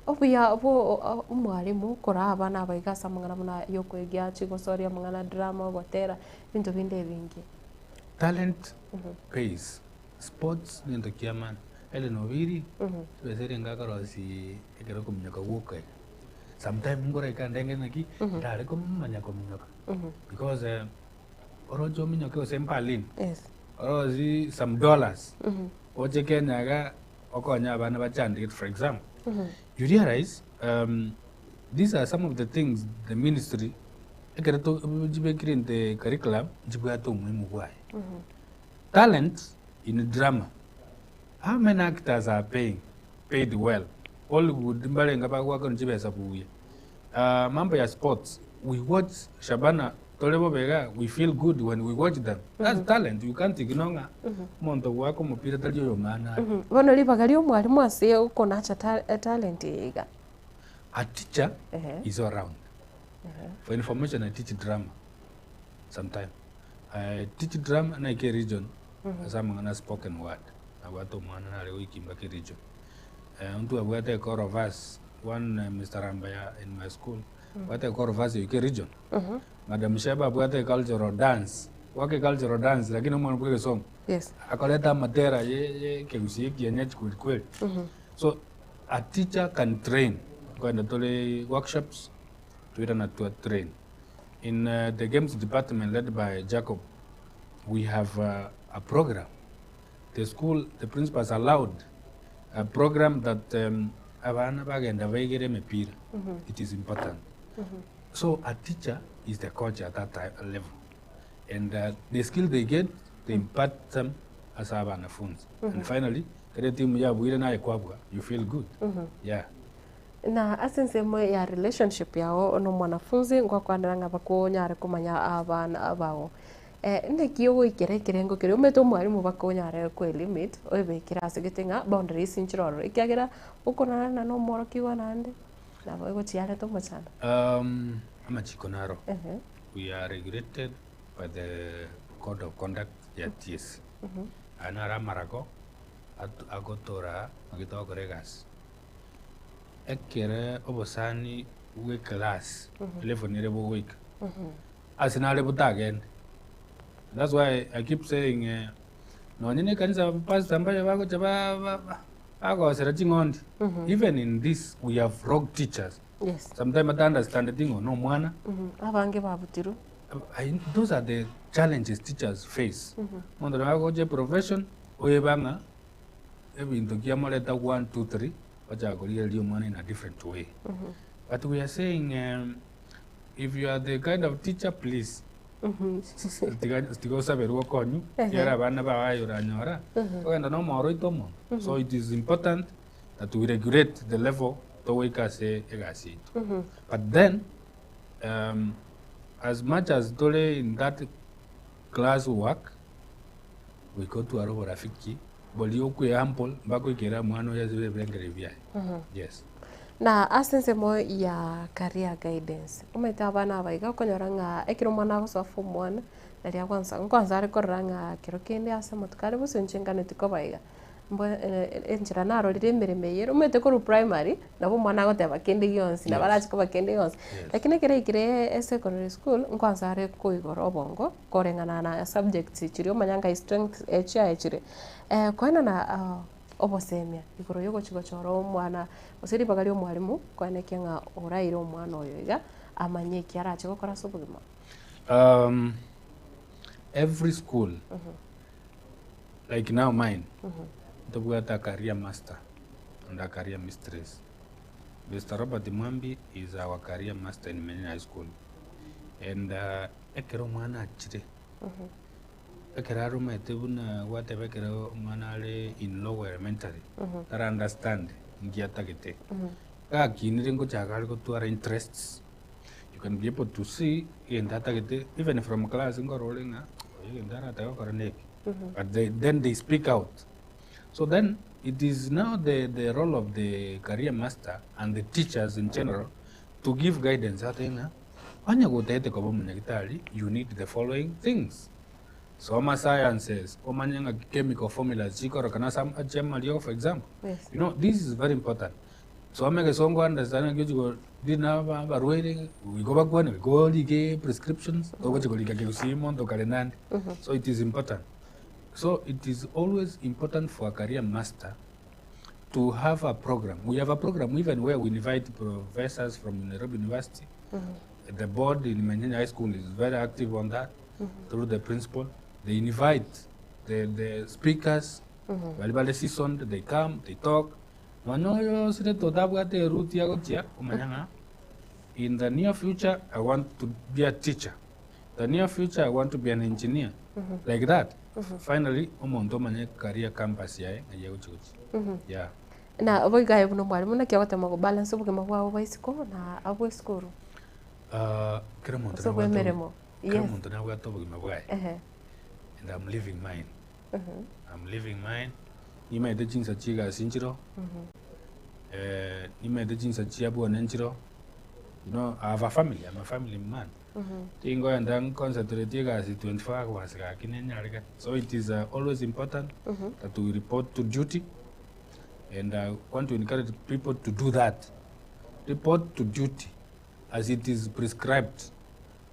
Obuya bwa omwalimu koraa abana aba iga ase amang'ana buna ya okoegia chigosori amang'ana drama ogotera ebinto binde ebinge. Talent pays. Sports nento kia maana. Hellen Obiri, chibesa eria nigo akorosia ekero okominyoka gwoka iga. Sometime nkoraika ndenge naki, ndare komanya kominyoka. Because oroche ominyoke gose Berlin, Yes. orosie some dollars, oche Kenya iga okonye abana bachandegete for example. You realize these are some of the things the ministry ekero to chibekire in the curriculum, nchibwate omoimo bwaye. Talent in drama, how many actors are paying, paid well? Hollywood mbarenga bagoakanwa chibesa buya. Mambo ya sports, we watch Shabana tore bobe iga, we feel good when we watch them. That's talent, you can't ignore ng'a omonto ogoaka omopira tari oyomana are. Bono ribaga ria omwalimu ase okonacha talent eye iga. A teacher is all round. For information I teach drama sometime. I teach drama naike region ase amang'ana a spoken word. Nabwate omwana nare goikimba ke region. Ntwabwate ecall of us, one Mister Rambaya in my school, abwate ecall of us oike region. Madam Sheba abwate cultural dance, gwaka cultural dance lakini omwana bwa egesongo. Yes. Akoreta amatera ye ye ekegusii ekienyeji kweli kweli. So a teacher can train, nkoenda tore workshops, toirana twa train. In the games department led by Jacob, we have a program. The school, the principal has allowed a program that abana bagenda baigere emepira. It is important. So a teacher is the coach at that time, level. And the skill they get, they impart them as abanafunzi. And finally, kere timu yabuire naye kwabua, you feel good. Yeah. Na ase ensemo ya relationship yao na omwanafunzi ngwakwanera ng'a bakonyare komanya abana bao. Naki ogoikera ekerengo keria omanyete omwalimu bakonyare koelimit oebekere ase gete ng'a boundaries nchire ororo ekiagera okonarana na omworokigwa naende nabo egochiareta omochando. Amachiko naro, we are regulated by the code of conduct ya TSC. Aya naro amarako agotoraa naki togokora egasi. Ekere obosani bwe class level nere bogoika ase nare botagende. That's why I keep saying eh, nonye na ekanisa pastor mbaye bagocha ba- ba- ba- bagosera ching'ondi. Even in this we have rogue teachers. Yes. Sometimes bata understand ng'o na omwana. Abange babutirwe. I, those are the challenges teachers face. Omonto nabo agocha eprofession oeba ng'a ebinto kiamoreta 1 2 3 ochaka korigereria omwana in a different way. But we are saying um, if you are the kind of teacher please tiga tiga osaberwe okonyu kiara abana bao aye oranyora ogenda na omoro oite omonto. So it is important that we regulate the level togoika ase egasi yaito. But then um, as much as tore in that class work goika otware oborafiki boria okwe humble mpaka oikere omwana oyo ase ebirengererio biaye. Yes. Na ase ensemo ya career guidance, omanyete abana aba iga okonyora ng'a ekero omwana agosoa form one, naria agwansa nkwansa are korora ng'a kero kende ase amatuko are bosio inche nganeti koba iga. Mbo enchera narorire emeremo eye, omanyete korwa primary, nabo omwana agoteba kende gionsi, nabo Yes. arache koba kende gionsi. Yes. Lakini ekero aikire esecondary school, nkwansa are koigora obongo, koreng'ana na subjects chiria omanya ngai strength chiaye chire. Koenana obosemia igoro ya ogochi gochora omwana, gose ribaga ria omwalimu, koenekia ng'a oraire omwana oyo iga, amanye eki arache gokora ase obogima. Um, every school like now mine ntobwate a career master and a career mistress. Mr. Robert Mwambi is our career master in Menengai High School and uh, ekero omwana achire ekero aromete buna gwateba ekero omwana are in lower elementary tara understand nki atagete gakinire ngochaka are gotwara interests you can be able to see egento atagete even from class nkorora ore ng'a oyo egento aratake gokora na eke but they, then they speak out so then it is now the, the role of the career master and the teachers in general to give guidance ate ng'a onye gotagete koba omonyagitari you need the following things soma sciences omanye ng'a chemical formulas chikorokana some chiamariogo for example Yes. you know this is very important soma egesongo understand ng'a ochi dina abarwaire igo bakwane igo orike prescriptions togochi korika kegusii monto kare nande so it is important so it is always important for a career master to have a program. We have a program even where we invite professors from Nairobi University. The board in Menengai High School is very active on that through the principal. They invite the, the speakers, bali bali seasoned, they come, they talk. Nonya sire totabwate route ya gochia omanya ng'a in the near future I want to be a teacher. The near future I want to be an engineer. Like that. Finally, omonto omanye career campus yaye ng'ai agochi gochi. Yeah. Na boigaye buna omwalimu naki ogotema gobalance obogima bwabo bwa isiko na abwo esukuru. Uh, kera omonto Ase nabwate obwemeremo. kera Yes. omonto nabwate obogima bwaye Ehe. and I'm living mine. I'm living mine. Nimaete chinsa chigasi nchiro. Eh, nimaete chinsa chia bwane nchiro. You know, I have a family. I'm a family man. Tingoenda nconcentrate egasi 24 hours gaki nenyareka. So it is uh, always important that we report to duty and I want to encourage people to do that. Report to duty as it is prescribed.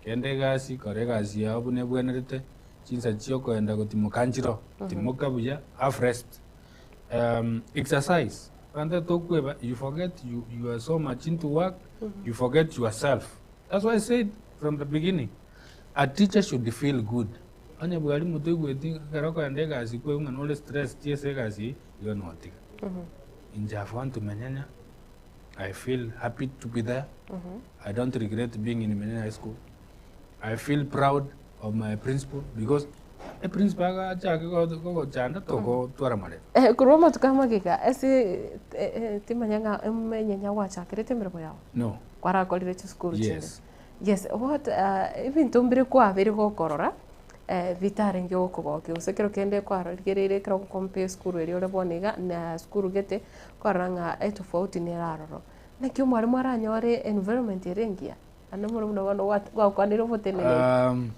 Kende egasi kora egasi yao buna ebwenerete chinsa chiokoenda gotimoka nchiro timoka buya have rest um, exercise Bande tokweba you forget you, you are so much into work you forget yourself that's why I said from the beginning a teacher should feel good onye bwarimu toigweti ekero okoenda egasi kwe ng'a nore stress chiese egasi igo notiga inche I've want to menyenya I feel happy to be there. I don't regret being in Menengai High School. I feel proud of my principal because a principal agachake gogochanda togotwara marero. Eh, korwa amatuko amagega ase eh, eh, timanya ng'a emenyenya gwachakerete emeremo yao No. kwarakorire chisukuru chinde Yes. yes what uh, ebinto mbire kwabere gokorora eh, bitarenge gokogokia gose ekero kende kwarorigereire ekero ogocompare esukuru eria ore bono iga na sukuru gete kwarora ng'a etofauti nere aroro naki omwarimu aranyore environment ere engiya ande omoro buna bono gwat- gwakwanire oboteneneri Um,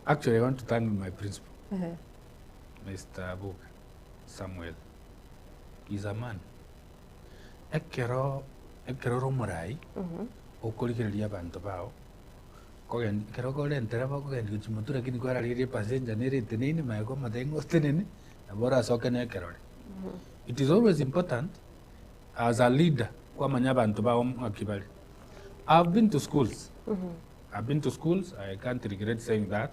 actually, I want to thank my principal, Ehe. Mr. Abuga Samuel. He's a man. Ekero ekero ore omorai, okorigereria abanto bao, kogen ekero okorentera bakogendia gochia motwe lakini kwararigereria epassenger nere eteneine magega omotebi ng'a otenene, nabo orasoke na ekerore. It is always important as a leader kwamanya abanto bao ng'aki bare. I have been to schools, I have been to schools, I can't regret saying that,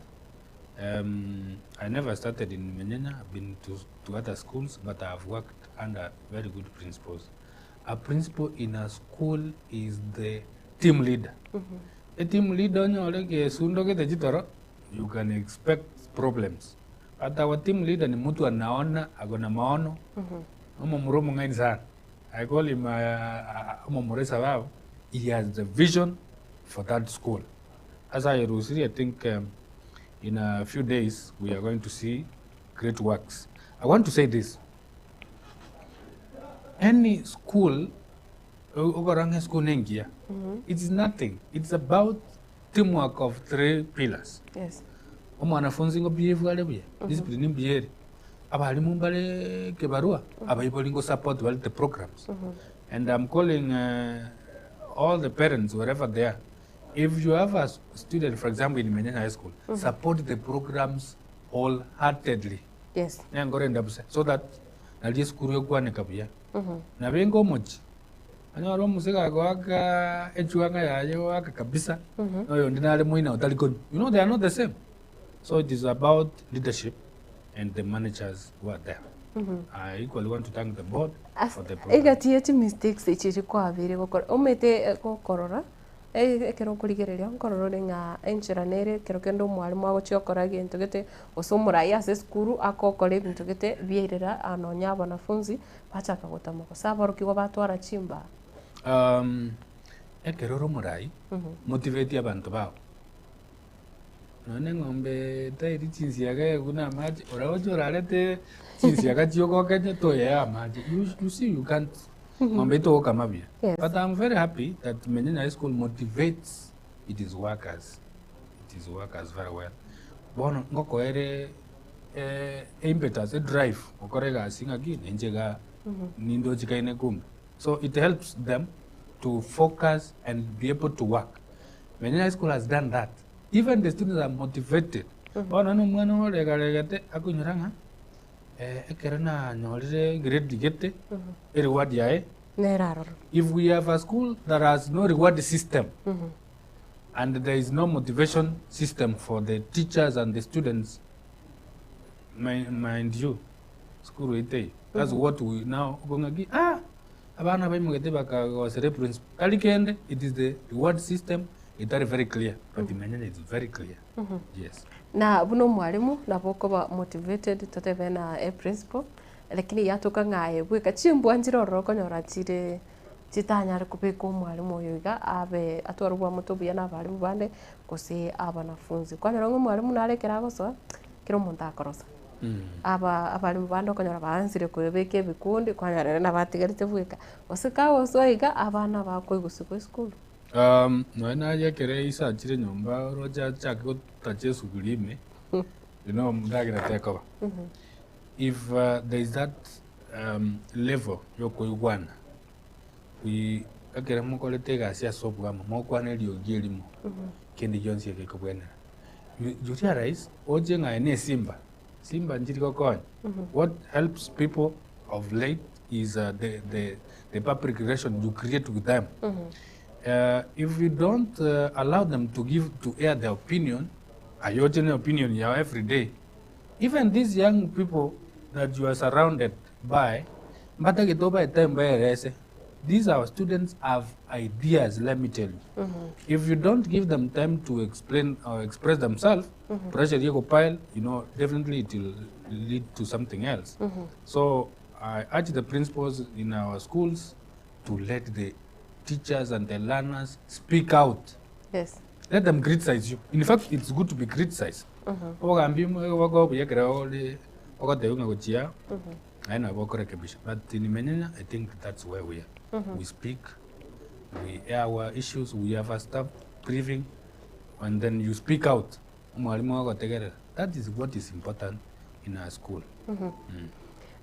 I never started in Menyenya, I've been to to other schools but I have worked under very good principals. A principal in a school is the team leader. A team leader onyore gesundo gete chitoro, you can expect problems. But our team leader ni mtu anaona, ako na maono, omomura omong'aini sana. I call him omomura esababu, he has the vision for that school. Ase ayerusirie I think in a few days we are going to see great works. I want to say this, any school okorora ng'a eschool nengiya, it is nothing, it's about teamwork of three pillars. Yes. Omwanafunzi ngo behave are buya, discipline mbuya ere, abalimu mbare ekebarua, abaibori ngo support bare the programs. And I'm calling all the parents wherever they are, if you have a student for example in Menyenya High School, support the programs wholeheartedly. Yes. Nenkore ndabuse so that nari esukuru ekwaneka buya. Nabenga omochie, onyore omosike agoaka echuanga yaye oaka kabisa, na oyonde nare moina otari konywa. You know they are not the same. So it is about leadership and the managers who are there. I equally want to thank the board for the program. Egati ye chimistakes echi echi kwabeire gokora, omanyete gokorora Ekero okorigereria nkorora ore ng'a enchera nere ekero kende omwalimu agochia gokora egento gete, gose omoraia ase esukuru agokora ebinto gete biairera nonya abanafunzi bachaka gotama gose aborokigwa batwara chimbaa. Ekero ore omorai, motivate abanto bao. Nonya na eng'ombe etairi chinsiaga buna amache, oragocha orarete chinsiaga chiogokenye toyee amache, you you see you can't ng'ombe etogokama buya. Yes. But I'm very happy that Menyenya High School motivates its workers, it is workers very well. Bono ngokoere impetus, edrive gokora egasi ng'aki ninche igaa nindochikaine kumbe. So it helps them to focus and be able to work. Menyenya High School has done that. Even the students are motivated. Bono na omwana oregaregete akonyora ng'a ekero nanyorire grade gete, ereward yaye, Nere aroro. if we have a school that has no reward system and there is no motivation system for the teachers and the students, mind you, school eye teiyo. That's what we now okong'aki ah abana baimogete bakagosera eprinciple. Tari kende, it is the reward system etari very clear, but Menyenya is very clear. Yes. Na buna omwalimu nabo okoba motivated totebe na eprinciple, lakini yatoka ng'a aye bweka chimbwa nchire ororo okonyora chire chitanyare kobeka omwalimu oyo iga abe atware oboamate obuya na abalimu bande gose abanafunzi. Kwanyora ng'a omwalimu nare ekero agosoa, kera omonto akorosa. Aba abalimu bande okonyora baansire koebeka ebikundi, kwanyora ere nabo atigarete bweka. Gose kagosoa iga, abana bakoigusigwa esukuru. Nonya naye ekero ise achire nyomba oroche achake gotacha esuguri ime, you know ndagera tekoba. If there is that level ya okoigwana, we ekero mokorete egasi ase oboamo, mokwana eriogi erimo, kende gionsi egekobwenera. You you realize, oche ng'a aye na esimba, simba nchiri gokonya. What helps people of late is the the the public relation you create with them. If you don't allow them to give to air their opinion, aye oche na opinion yao every day, even these young people that you are surrounded by, mbatagete obae time baerese. These our students have ideas, let me tell you. If you don't give them time to explain or express themselves, pressure pile, you know, definitely it will lead to something else. So I urge the principals in our schools to let the teachers and the learners speak out. Yes. Let them criticize you. In fact, it's good to be criticized. Obogambi bogobuya ekero ore ogotebia ng'a gochia aye nabo okorekebisha. But in Menyenya, I think that's where we are. We speak, we air our issues, we have a staff briefing, and then you speak out. Omwalimu agotegerera. That is what is important in our school.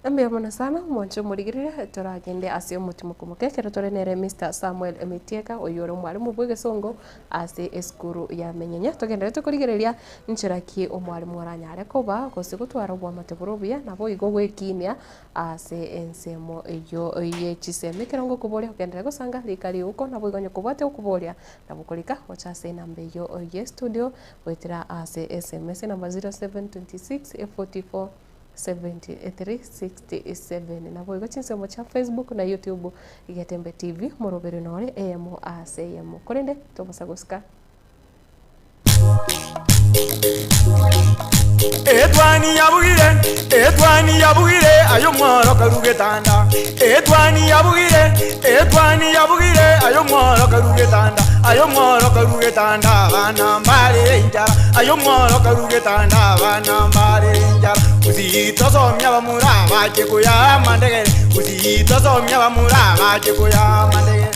Mbuya mono sana omwanche omorigereria toragende ase omotimoko moke ekero tore nere Mister Samuel Mitieka oyio ore omwalimu bw'egesongo ase esukuru ya Menyenya. Togenderete korigereria nchera ki omwalimu oranyare koba gose gotwara oboamate bore obuya naboigo gwekinia ase ensemo eyio ye chisemi. Ekero ngokoboria ogenderere gosanga rika riuko naboigo onye kobwate okoboria nabo okorika gocha ase enamba eyio ye studio goetera ase SMS enamba 0726 44 7367. Naboigo chinsemo chia Facebook na YouTube Getembe TV moroberi nore eyemo ase eyemo. Korende tobosa gosika. Etwani yabugire, etwani yabugire, aye omworo karu getanda. Etwani yabugire, etwani yabugire, aye omworo karu getanda. Aye omworo karu getanda, abana mbare enchara. Aye omworo karu getanda, abana mbare enchara. Gusii tosomia abamura bache koyaa amandegere, Gusii tosomia abamura bache koyaa amandegere.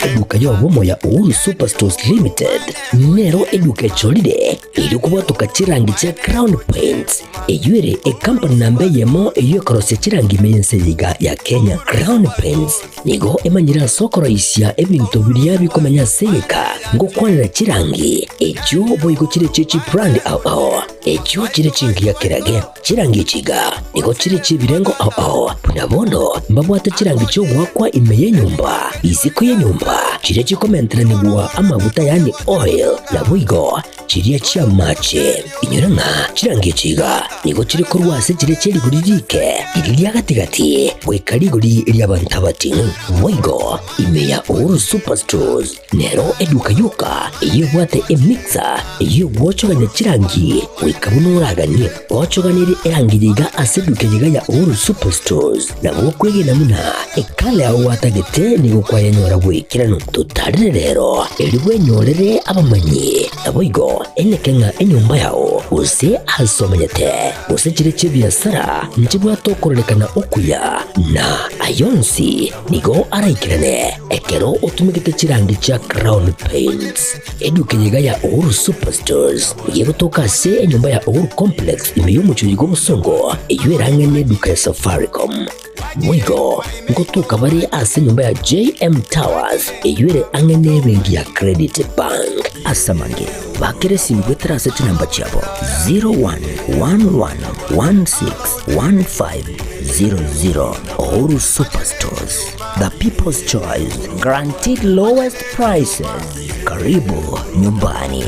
Eduka y'obomo ya Uhuru Superstores Limited nero eduka echorire erio kobwatoka chirangi chia Crown Paints eyio ere ekampani namba eyemo eyio ekorosia chirangi ime y'ense eye iga ya Kenya. Crown Paints nigo emanyire ase okoroisia ebinto biria bikomenya ase egeka ngokwanera chirangi echio boigo chire chie chibrand ao ao echio chire chingiya kerage. Chirangi echi iga nigo chire chi'ebirengo ao ao, buna bono mbabwate chirangi chi'ogoakwa ime y'enyomba, isiko y'enyomba, chiria chikomenteranigwa amaguta yaani oil, naboigo chiria chi'amache. Inyora ng'a chirangi echi iga nigo chire korwa ase chiria chie rigori riike, riria ria gati-gati, goika rigori ri'abanto abating'u. Boigo ime ya Uhuru Superstores Nero eduka yoka eyio ebwate emixer eyio egwochogania chirangi goika buna oraganie. Ochoganerie erangi yiga ase eduka yiga ya Uhuru Superstores nabo okwegena buna ekala yao gwatagete nigo kwayenyora bw'ekeranu. Totarere rero erio bwenyorere abamanyi naboigo eneke ng'a enyomba yao gose ase omenyete gose chire chi'ebiasara nchibwate okororekana okuya na ayonsi Nigo araikerane ekero otumegete chirangi chia Crown Paints. Eduka eye iga ya Uhuru Superstores nigo egotoka ase enyomba ya Uhuru Complex ime y'omochie oyo bw'obosongo eyio ere ang'e n'eduka ya Safaricom. Boigo ngotoka bare ase enyomba ya JM Towers eyio ere ang'e n'ebenki ya Credit Bank. Ase amange, bakera esimi goetera ase chinamba chiabo 0111161500. Uhuru Superstores, the people's choice, guaranteed lowest prices. Karibu nyumbani.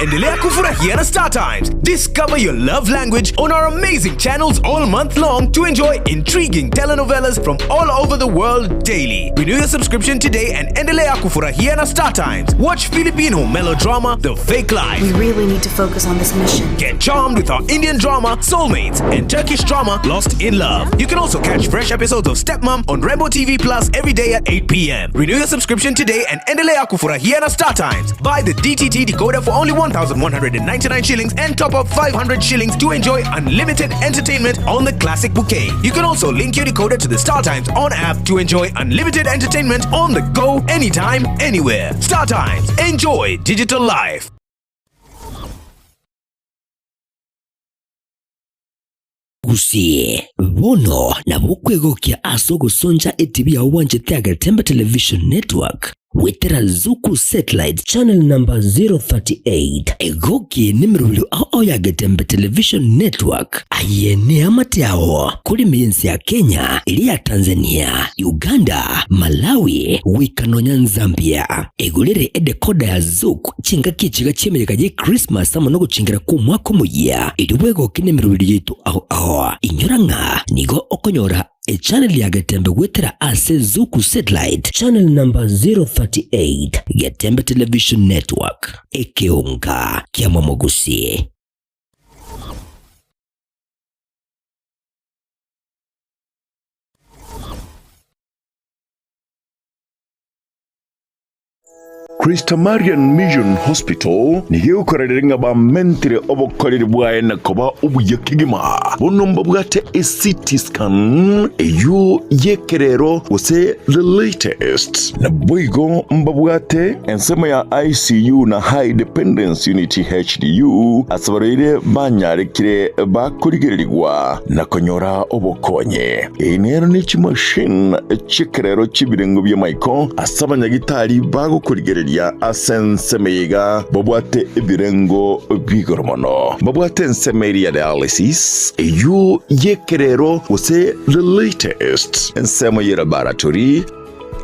Endelea kufurahia na Star Times. Discover your love language on our amazing channels all month long to enjoy intriguing telenovelas from all over the world daily. Renew your subscription today and endelea kufurahia na Star Times. Watch Filipino melodrama The Fake Life. We really need to focus on this mission. Get charmed with our Indian drama Soulmates and Turkish drama Lost in Love. You can also catch fresh episodes of Stepmom on Rainbow TV Plus every day at 8 p.m. Renew your subscription today and endelea kufurahia na Star Times. Buy the DTT decoder for only 1,199 shillings and top up 500 shillings to enjoy unlimited entertainment on the classic bouquet. You can also link your decoder to the Star Times on app to enjoy unlimited entertainment on the go anytime, anywhere. Star Times. Enjoy digital life. Gusii, bono nabo okwegokia ase ogosoncha etibi yao bwanchete Agetembe Television Network goetera Zuku Satellite channel number 038. Egokie nemerobio ao ao ya Getembe Television Network aye neamate ao kore ense ya Kenya, eria ya Tanzania, Uganda, Malawi goika nonya Zambia. Egorere edecoder ya Zuku chingaki echiga chi'emeyega ye Christmas amo nogochingera kw'omwaka omoyia, erio bwegoke nemeroberi yaito ao ao. Inyora ng'a nigo okonyora echannel ya Getembe goetera ase Zuku Satellite channel number 038, Getembe Television Network, ekeonga kia Momogusi. Christamarian Mission Hospital nigo egokorerera ng'a bamentire obokoreri bwaye na koba obuya kegima. Bono mbabwate eCT scan eyio y'ekerero gose the latest. Naboigo mbabwate ensemo ya ICU na High Dependence Unit HDU ase abarwaire banyarekire bakorigererigwa na konyora obokonyi. Eye nero ne chimashini chi'ekerero chi'ebirengo bi'amaiko ase abanyagitari bagokorigereria ase ensemo eye iga babwate ebirengo bi'igoro mono. Babwate ensemo eria ya dialysis, eyio y'ekerero gose the latest, ensemo ye laboratory,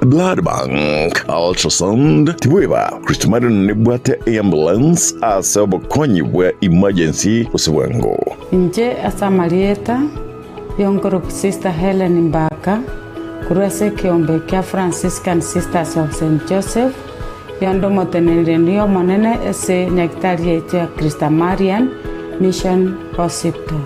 blood bank, ultrasound, tibweba Christmarian nebwate eambulance ase obokonyi bwa emergency gose bwango. Inche ase amarieta Y'onkoroku Sister Hellen Mbaka, korwa ase ekeombe kia Franciscan Sisters of Saint Joseph, yonde omoteneneri omonene ase nyagitari yaito ya Christamarian Mission Hospital.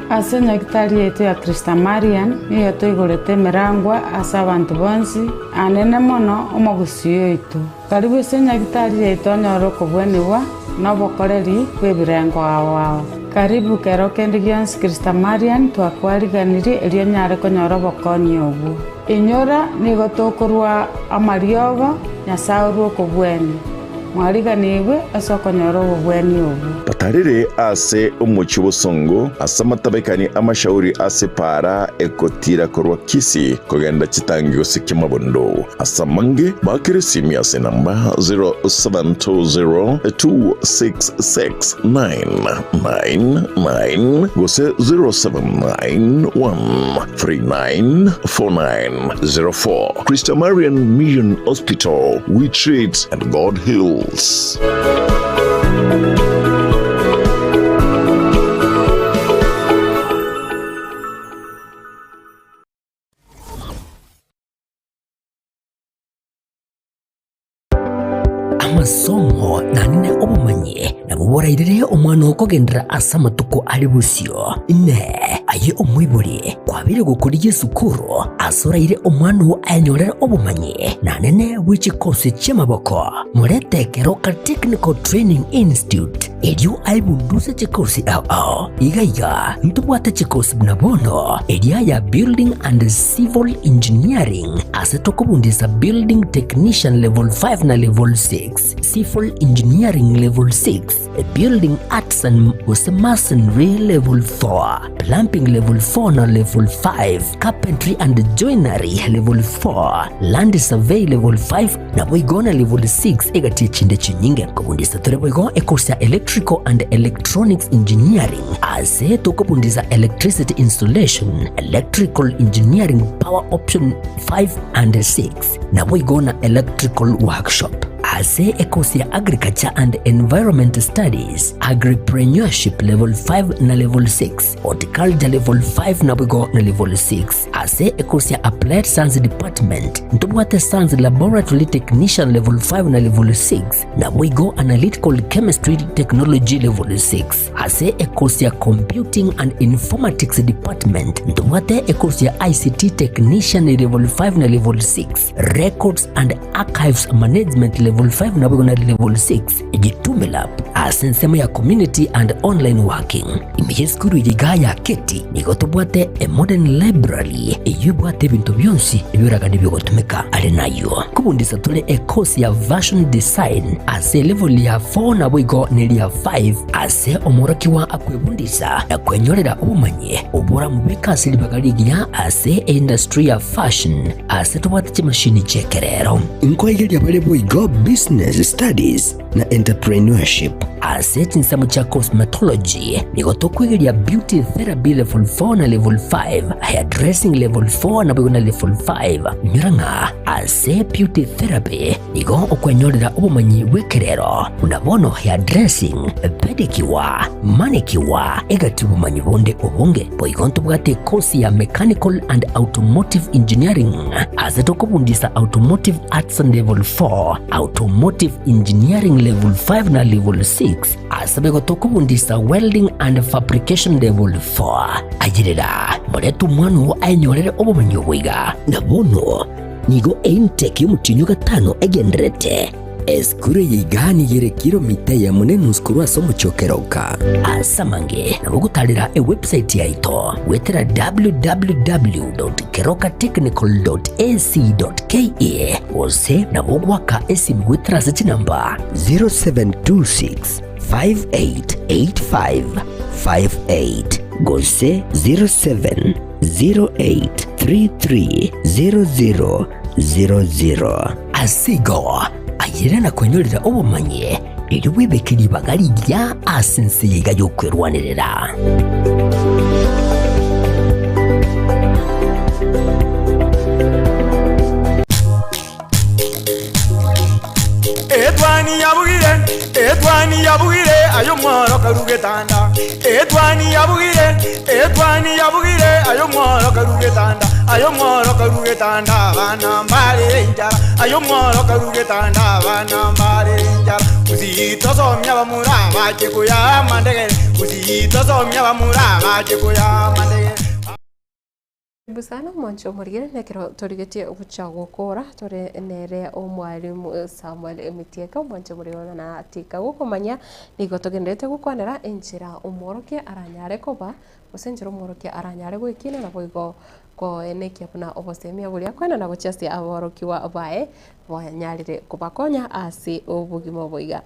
Ase nyagitari yaito ya Christamarian nigo toigorete emerangwa ase abanto bonsi, anene mono omogusii oito. Karibu ase nyagitari yaito onyore okobwenigwa na obokoreri bw'ebirengo ao ao. Karibu kero kende gionsi Christamarian twakwariganirie erio onyare konyora obokonyi obwo. Inyora nigo tokorwa amariogo Nyasae orwe okobwenia. Mwariganigwe ase okonyora obobweni obwo. Batarire ase omochie bosongo, ase amatabekani amashauri ase epaara egotira korwa Kisii kogenda chitangi gose Kiamabondo. Ase amange, baakere esimi ase enamba 0720266999 gose 0791394904. Christamarian Mission Hospital, we treat and God heals. Amasomo nanene obomanyi nabwo borairere omwana okogenderera ase amatuko are bosio. Inee! Aye omoibori kwabeire gokorigia esukuru ase oraire omwana oo ayenyorere obomanyi nanene bwe chikosi chi'amaboko? Morete Keroka Technical Training Institute erio aebunduse chikosi ao ao. Iga iga ntobwate chikosi buna bono eria ya Building and Civil Engineering ase tokobundisa Building Technician Level 5 na Level 6, Civil Engineering Level 6, Building Arts and gose Masonry Level 4, Plumbing Level 4 na Level 5, Carpentry and Joinery Level 4, Land Survey Level 5 Naboigo na level 6 egati echinde chinyinge. Nkobundisa tore boigo ecourse ya Electrical and Electronics Engineering ase tokobundisa Electricity Installation, Electrical Engineering Power Option 5 and 6 naboigo na Electrical Workshop. Ase ecourse ya Agriculture and Environment Studies, Agripreneurship level 5 na level 6, Horticulture level 5 naboigo na level 6. Ase ekosi ya Applied Science Department ntobwate Science Laboratory Technician Level 5 na Level 6, naboigo Analytical Chemistry Technology Level 6. Ase ekosi ya Computing and Informatics Department ntobwate ekosi ya ICT Technician Level 5 na Level 6, Records and Archives Management Level 5 naboigo na Level 6. Jitume Lab ase ensemo ya Community and Online Working. Ime y'esukuru eye iga ya Keti nigo tobwate a modern library eyio ebwate ebinto bionsi ebioragani biogotumeka. Are nayio kobundisa tore e course ya Fashion Design ase elevel ya 4 naboigo neria 5 ase omworokigwa akwebundisa na kwenyorera obomanyi oboramobeke ase ribaga rigiya ase eindustry ya fashion ase tobwate chimashini chi'ekerero. Nkoigeria bare boigo Business Studies na Entrepreneurship. Ase chinsemo chia Cosmetology nigo tokoigeria Beauty Therapy Level 4 na Level 5, Hairdressing Level 4 naboigo na Level 5. Inyora ng'a ase Beauty Therapy nigo okwenyorera obomanyi bw'ekerero buna bono hairdressing, pedicure, manicure, egati obomanyi bonde obonge. Boigo ntobwate ekosi ya Mechanical and Automotive Engineering ase tokobundisa Automotive Arts Level 4, Automotive Engineering Level 5 na Level 6 ase boigo tokobundisa Welding and Fabrication Level 4. Ayerera, morete omwana oo aenyorere obomanyi obo iga. Na bono nigo eintake y'omotienyi o gatano egendererete. Esukuru eye igaa nigo ere kilomita eyemo na enusu korwa ase omochie o Keroka. Ase amange nabo ogotarera ewebsite yaito goetera www.kerokatechnical.ac.ke gose nabo ogoaka esimi goetera ase chinamba 0726 588558 gose 0708330000. Ase igo, ayerera na kwenyorera obomanyi, erio bwebeke ribaga rigiya ase ense eye iga y'okwerwanerera. Etwani yabugire, etwani yabugire, aye omworo karu getanda. Etwani yabugire, etwani yabugire, aye omworo karu getanda. Aye omworo karu getanda, abana mbarere enchara. Aye omworo karu getanda, abana mbarere enchara. Gusii tosomia abamura bache koyaa amandegere, gusii tosomia abamura bache koyaa amandegere. Karibu sana mwanche omorigere nekero torigetie gocha gokora tore nere omwalimu Samuel Mitieka omwanche omorigere na tika gokomanya nigo togenderete gokwanera enchera omworokia aranyare koba gose enchera omworokia aranyare goekina naboigo koenekia buna obosemia boria akoenana gochia ase aborokiwa baye bwanyarire kobakonya ase obogima obo iga.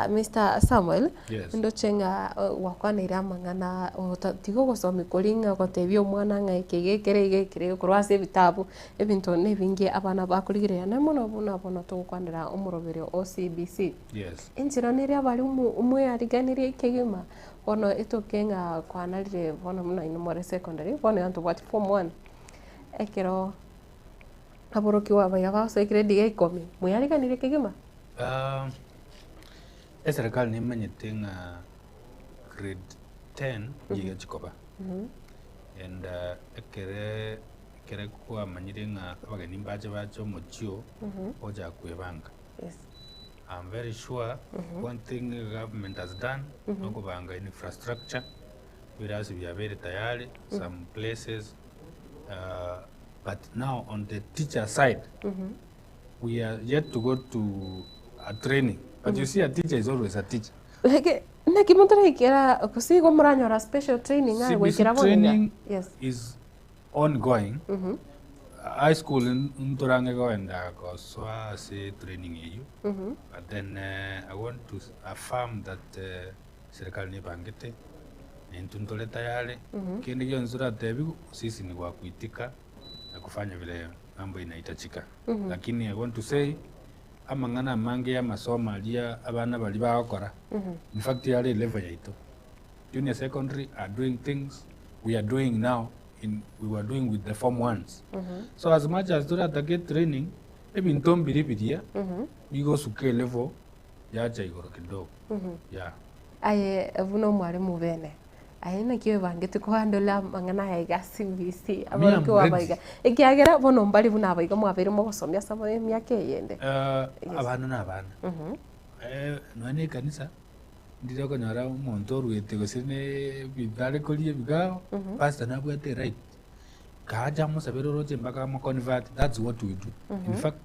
Mr Samuel, Yes. ndoche ng'a gwakwaneire amang'ana ota tiga ogosomia koria ng'a gotebia omwana ng'a eke iga ekere iga ekere iga korwa ase ebitabu, ebinto na ebinge abana bakorigereria naende mono buna bono togokwanera omoroberio o CBC. Yes. Enchera nere abarimu mweyariganirie ekegima, bono etoke ng'a kwanarire bono buna inwe more secondary, bono iga ntobwati form one, ekero Aborokigwa abaya basoekire ediga ikomi, mweyariganirie kegima. Ah, eserekari nemanyete ng'a grade 10 nigo chikoba and uh, ekere ekere kwamanyire ng'a abageni mbache bache omochio ocha kwebanga Yes. I'm very sure one thing the government has done nokobanga infrastructure ebirasi biabeire tayari some places uh, But now on the teacher side, we are yet to go to a training. But you see, a teacher is always a teacher. Like, naki motoraikera gose igo moranyora special training aye CBC goikera bono iga? training Yes. is ongoing. High school ntorange goenda gosoa ase training eyio. But then I want to affirm that serikali nebangete na intwe ntore tayari. Kende gionsi toratebiwe sisi ni wa kuitika na kufanya vile mambo inahitajika. Lakini I want to say amang'ana amange ya amasomo aria abana baria bagokora in fact yare elevel yaito. Junior secondary are doing things we are doing now in we were doing with the form ones. So as much as toratake training ebinto mbiri biria bigosuka elevel yacha igoro kidogo yeah. Aye buna omwalimu bene, aye naki oebangete kohandle amang'ana aya iga CBC, Me am aborokigwa aba ready. iga? Ekiagera bono mbari buna aba iga mwabeire mogosomia ase emiaka eyende. Eh, abana na abana. Eh, nonya na ekanisa, ndire okonyora omonto oruete gose ne ebinto are koria ebikao, pastor nabwate eright, kacha amosabere oroche mpaka amoconvert, that's what we do. In fact,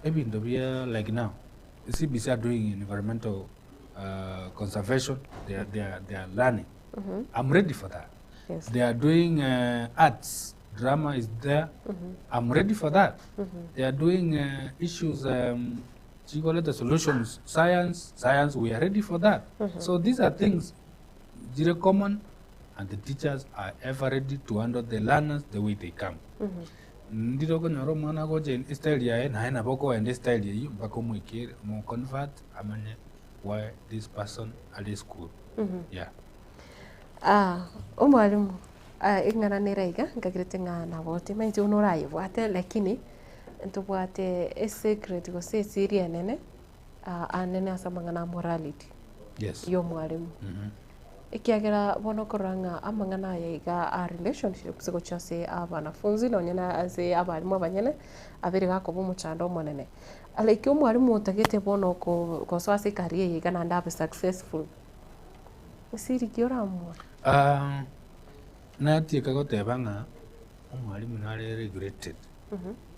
ebinto bia like now, CBC are doing environmental uh, conservation, they are, they are, they are learning. I'm ready for that. Yes. They are doing uh, arts, drama is there. I'm ready for that. They are doing uh, issues, um, the solutions, science, science, we are ready for that. So these are things very common, and the teachers are ever ready to handle the learners the way they come. Ndire okonyora omwana agocha estyle yaye naye nabo okoenda estyle eywo mpaka omoikere omoconvert amanye why this person are school. Yeah. Ah, omwalimu ah, eng'ana nere iga nkagerete ng'a nabo timanyeti buna orayebwate lakini ntobwate esecret gose esiri enene ah, anene ase amang'ana a morality Yes. ya omwalimu. Ekiagera bono okorora ng'a amang'ana aya iga a relationships gochia ase abanafunzi nonye na ase abalimu abanyene, abere gakoba omochando omonene. Like omwalimu otagete bono ko gosoa ase ecareer eye iga naende abe successful, esiri ki oramoe? Ah, natieka goteba ng'a omwalimu nare regulated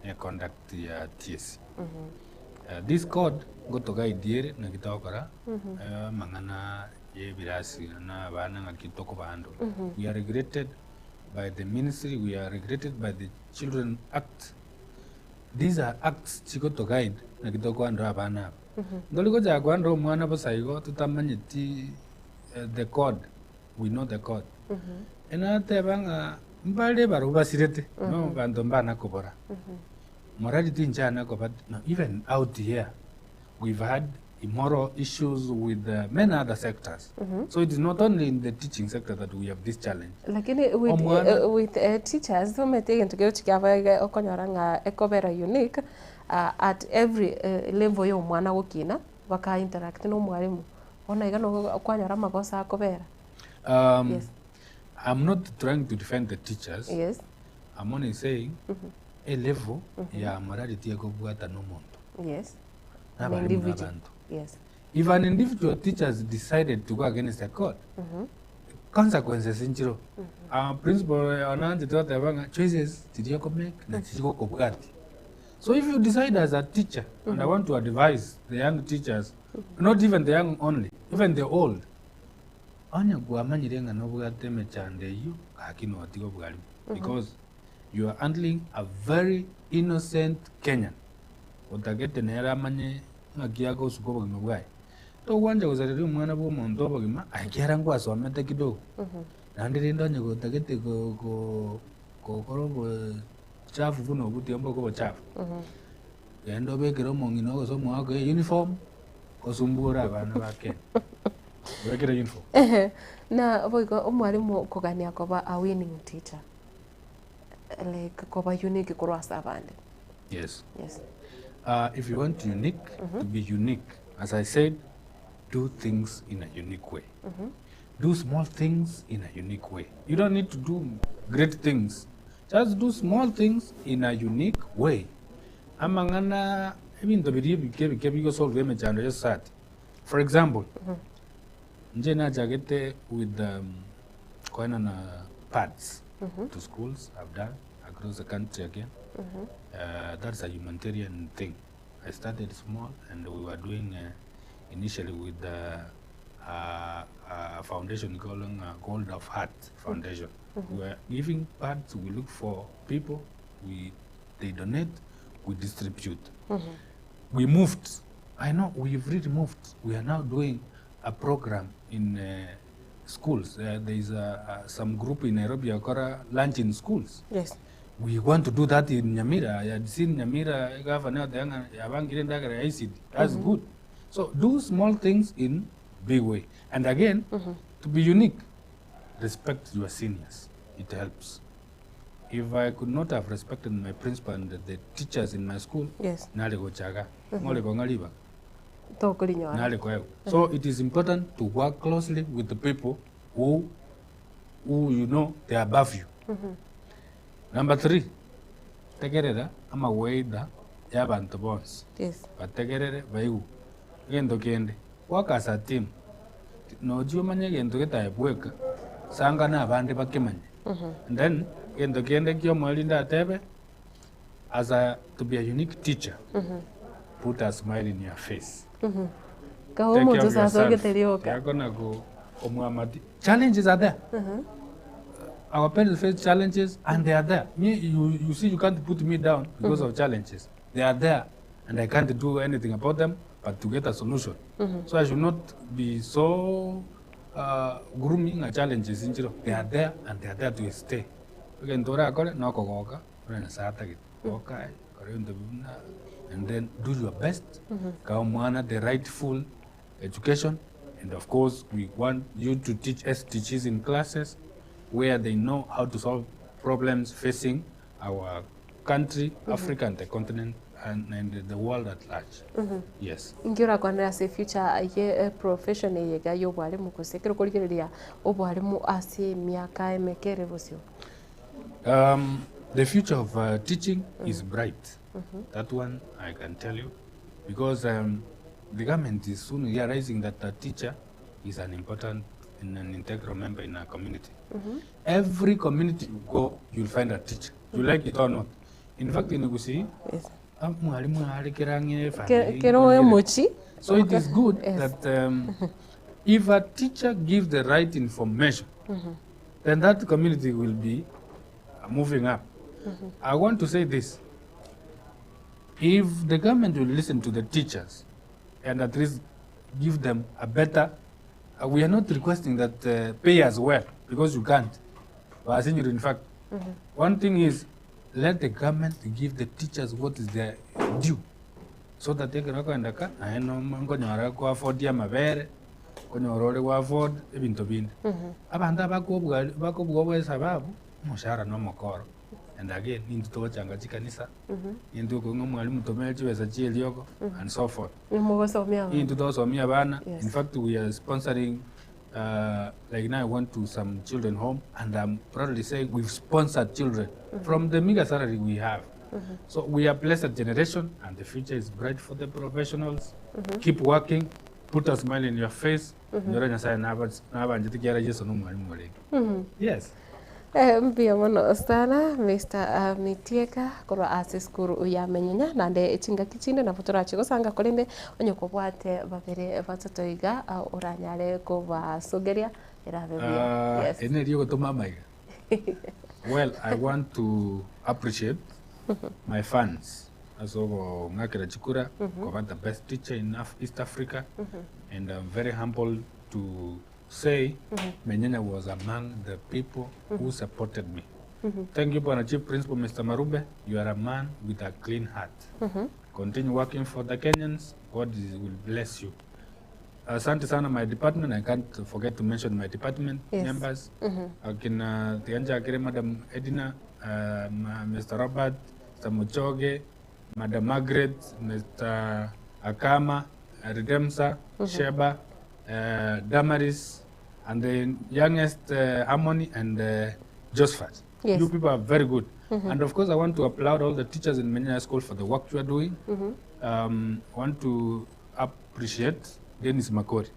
ne conduct ya TSC. This code. Ngotoguide ere naki togokora amang'ana ya ebirasi na abana ng'aki tokobahandle. We are regulated by the ministry, we are regulated by the children act. These are acts chigotoguide naki tokohandle abana aba. Ntori gochaka kohandle omwana bosa igo totamanyeti the code, we know the code. Enateba ng'a mbare barobwo basirete, no banto mbana kobora. Morality inche ane koba no even out here we've had immoral issues with many other sectors so it is not only in the teaching sector that we have this challenge. Lakini with, Omwana- with teachers omanyete egento kegochi kiaba iga okonyora ng'a ekobera unique at every level ya omwana gokina baka interact na omwalimu bono iga nigo kwanyora amagoso akobera. Yes. I'm not trying to defend the teachers. Yes. I'm only saying e level ya morality ekobwata na omonto. Yes. Na abarimu na Individual. abanto. Yes. If an individual teachers decided to go against the code, consequences nchiro. Our principal onanchete goteba ng'a choices chiria okomake nachi chigokobwatia. So if you decide as a teacher, and I want to advise the young teachers, not even the young only, even the old, onye kwamanyire ng'a nobwate emechando eyio, gaki notiga obwarimu because you are handling a very innocent Kenyan otagete nere amanye ng'aki agosuka obogima bwaye. Togwancha gosareria omwana bwa omonto obogima aye kiara ngwasomete kidogo, naende rende onye gotagete go- go- gokora obochafu buna obwo tiga mboke obochafu, genda obekere omong'ina gose omogaka oye uniform, osumbure abana ba Kenya. Obekere uniform. Na boigo omwalimu okogania koba a winning teacher like koba unique korwa ase abande. Yes. Yes. If you want unique, to be unique, as I said, do things in a unique way. Do small things in a unique way. You don't need to do great things. Just do small things in a unique way. Amang'ana ebinto biria ebike ebike bigosolve emechando ya society. For example, inche nachagete with koenana pads to schools I've done across the country again. That's a humanitarian thing. I started small and we were doing initially with the a foundation called Gold of Heart Foundation. We were giving pads, we look for people, we they donate, we distribute. We moved. I know we've really moved. We are now doing a program in schools. There is some group in Nairobi called Lunch in Schools. Yes. We want to do that in Nyamira. I had seen Nyamira governor yabangire ndagara ya ICD. That's good. So do small things in big way. And again, to be unique, respect your seniors. It helps. If I could not have respected my principal and the teachers in my school, nare gochaga, ng'ore kong'ariba, Tokorinyora. nare koegwa. So it is important to work closely with the people who you know they are above you. Number three, tegerera amawaidha ya abanto bonsi. Bategerere baigu. Egento kende, work as a team. Nochi omanye egento getaebweka, sanga na abande bakemanye. And then, egento kende kia omweri ndatebe, as a, to be a unique teacher, put a smile in your face. Kaho Take care omonto of yourself. sasogete rioka. Yakona go omwamati. Challenges are there. Our parents face challenges and they are there. Me, you see, you can't put me down because of challenges. They are there and I can't do anything about them but to get a solution. So I should not be so grooming a challenges inchiro. They are there and they are there to stay. Egento orakore nokogoka, ore Nyasaye atagete. Goka, kora ebinto buna, and then do your best. Ka omwana the rightful education, and of course we want you to teach SDGs in classes where they know how to solve problems facing our country, Africa and the continent and the world at large. Yes. Inki orakwanera ase future ye profession eye iga ya obwarimu gose ekero okorigereria obwarimu ase emiaka emeke ere bosio? The future of teaching is bright. That one I can tell you, because the government is soon realizing that a teacher is an important and an integral member in our community. Every community you go, you'll find a teacher. You like it or not. In fact, in Gusii, Yes. Omwalimu are kera ang'e Ke- efamiri kero nkonyerete. emochi So it is good Yes. that if a teacher gives the right information, then that community will be moving up. I want to say this. If the government will listen to the teachers and at least give them a better, we are not requesting that pay as well, because you can't. But I think in fact, one thing is let the government give the teachers what is their due so that ekero bakoenda ka naye noma nkonyora ko afford amabere nkonyora ore go afford ebinto binde. Abanto aba bakobua bakobua obo esababu omoshahara na omokoro and again nintwe togochanga chikanisa, nintwe okong'a omwalimu tomere chibesa chia eriogo and so forth. Nimogosomia abana. Intwe togosomia abana, Yes. in fact we are sponsoring like now I went to some children home and I'm proudly saying we've sponsored children from the meager salary we have. So we are blessed generation and the future is bright for the professionals. Keep working, put a smile in your face. Nyora Nyasaye naba- nabanchete kiara Yeso nomwalimu orenge. Yes. Eh, mbuya mono sana Mr. Mitieka korwa ase esukuru ya Menyenya naende chingaki chinde nabo torache gosanga korende onye kobwate babere batato iga ah, oranyare kobasogeria erabe buya. Uh, Yes. ene erio gotoma amaiga. Well, I want to appreciate my fans ase ogong'akera chikura koba the best teacher in Af East Africa and I'm very humble to say Menyenya was among the people who supported me. Thank you, Bwana Chief Principal Mr. Marube. You are a man with a clean heart. Continue working for the Kenyans. God is, will bless you. Asante sana my department. I can't forget to mention my department members. Akina Tianja Akire, Madam Edina, Mr. Robert, Mr. Muchoge, Madam Margaret, Mr. Akama, Redemsa, Sheba, Damaris, and the youngest Harmony and Josephat. Yes. You people are very good. And of course, I want to applaud all the teachers in Menyenya School for the work you are doing. I want to appreciate Dennis Makori.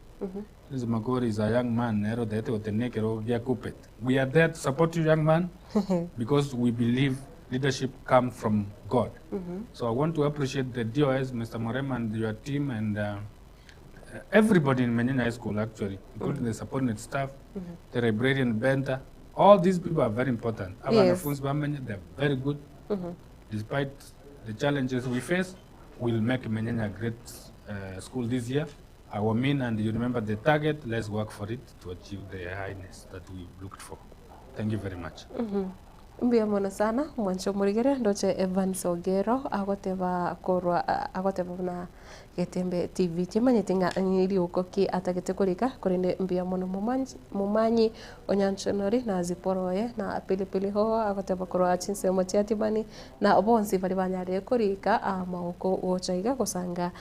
Dennis Makori is a young man. Nero dete otenekero gia kupet. We are there to support you, young man, because we believe leadership comes from God. So I want to appreciate the DOS, Mr. Morem, and your team, and everybody in Menyenya High School, actually, including the subordinate staff, the librarian Benta. All these people are very important. Abanafunzi ba Menyenya, they're very good. Despite the challenges we face, we'll make Menyenya a great school this year. Our mean, and you remember the target, let's work for it to achieve the highness that we looked for. Thank you very much. Mbuya mono sana mwancho omorigere ndoche Evans Ogero agoteba korwa agoteba buna Getembe TV timanyeti ng'a riuko ki atagete korika korende mbuya mono momanyi momanyi onyanchonori na Zipporah oye na Pilipili Hoho agoteba korwa chinsemo chia Timani na bonsi baria banyarire korika amagoko gocha iga gosanga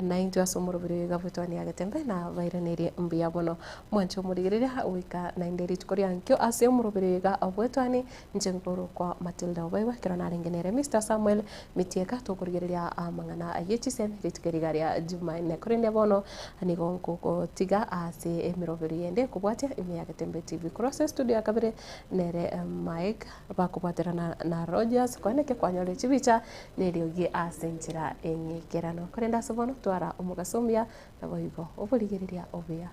naintwe ase omoroberi oyo iga bwetwania Getembe na bairaneirie mbuya mono. Mwanche omorigereria goika naende rituko ria nkio ase omoroberi oyo iga bwetwani inche nkorokwa Matilda Obaigwa ekero narenge nere Mister Samuel Mitieka tokorigereria amang'ana ye chisemi rituko eri iga ria Jumanne. Korende bono nigo nkogotiga ase emeroberi yende ekobwatia ime ya Getembe TV. Korwa ase estudio ya kabere nere Mike bakobwaterana na Rogers kwaneke kwanyorire chibicha na eriogi ase enchera eng'ikeranu. Korende ase bono twara omogaso omuya naboigo oborigereria obuya.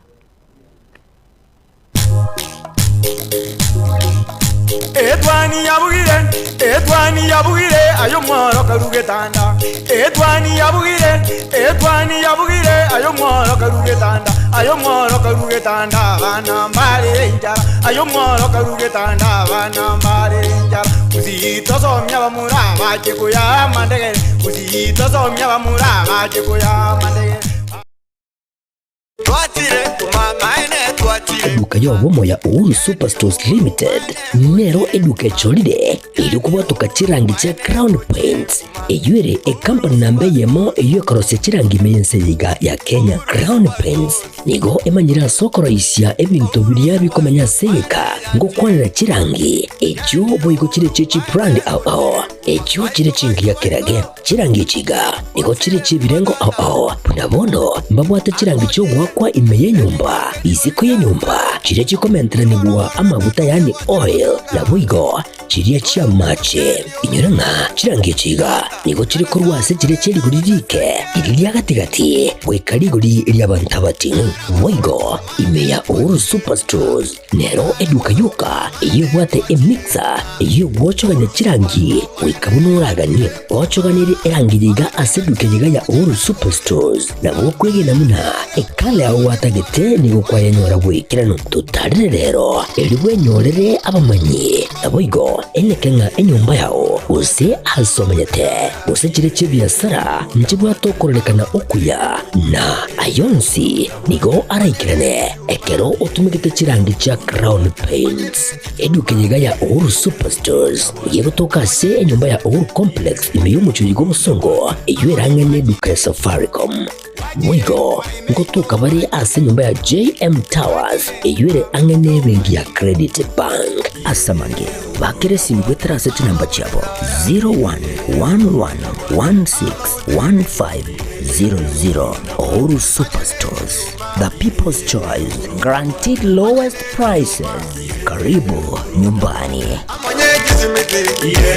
Etwani yabugire, etwani yabugire, aye omworo karu getanda. Etwani yabugire, etwani yabugire, aye omworo karu getanda. Aye omworo karu getanda, abana mbarere enchara. Aye omworo karu getanda, abana mbarere enchara. Gusii tosomia abamura abache koya amandegere. Gusii tosomia abamura abache koya amandegere. Eduka y'obomo ya Uhuru Superstores Limited nero eduka echorire erio kobwatoka chirangi chia Crown Paints eyio ere ecompany namba eyemo eyio ekorosia chirangi ime y'ense eye iga ya Kenya. Crown Paints Nigo emanyire ase okoroisia ebinto biria bikomenya ase egeka, ngokwanera chirangi echio boigo chire chie chibrand ao ao, echio chire chingiya kerage. Chirangi echi iga nigo chire chi'ebirengo ao ao, buna bono mbabwate chirangi chi'ogoakwa ime y'enyomba, isiko y'enyomba, chiria chikomenteranigwa amaguta yaani oil, naboigo chiria chi'amache. Inyora ng'a chirangi echi iga nigo chire korwa ase chiria chie rigori riike, riria ria gati-gati, goika rigori ri'abanto abating'u. Boigo ime ya Uhuru Superstores nero eduka yoka eyio ebwate emixer eyio egwochogania chirangi goika buna oraganie. Gochoganerie erangi eye iga ase eduka eye iga ya Uhuru Superstores nabo okwegena buna ekala yao gwatagete nigo kwayenyora bw'ekeranu. Totarere rero erio bwenyorere abamanyi. Naboigo eneke ng'a enyomba yao, gose aase omenyete, gose chiria chi'ebiasara, nchibwate okororekana okuya, na ayio onsi nigo araikerane ekero otumegete chirangi chia Crown Paints. Eduka eye iga ya Uhuru Superstores nigo egotoka ase enyomba ya Uhuru Complex ime y'omochie oyo bw'obosongo, eyio erang'e neduka ya Safaricom. Boigo ngotoka bare ase enyomba ya JM Towers eyio ere ang'e nebenki ya Credit Bank. Ase amange, bakera esimi goetera ase chinamba chiabo 0111161500. Uhuru Superstores, the people's choice, guaranteed lowest prices. Karibu nyumbani.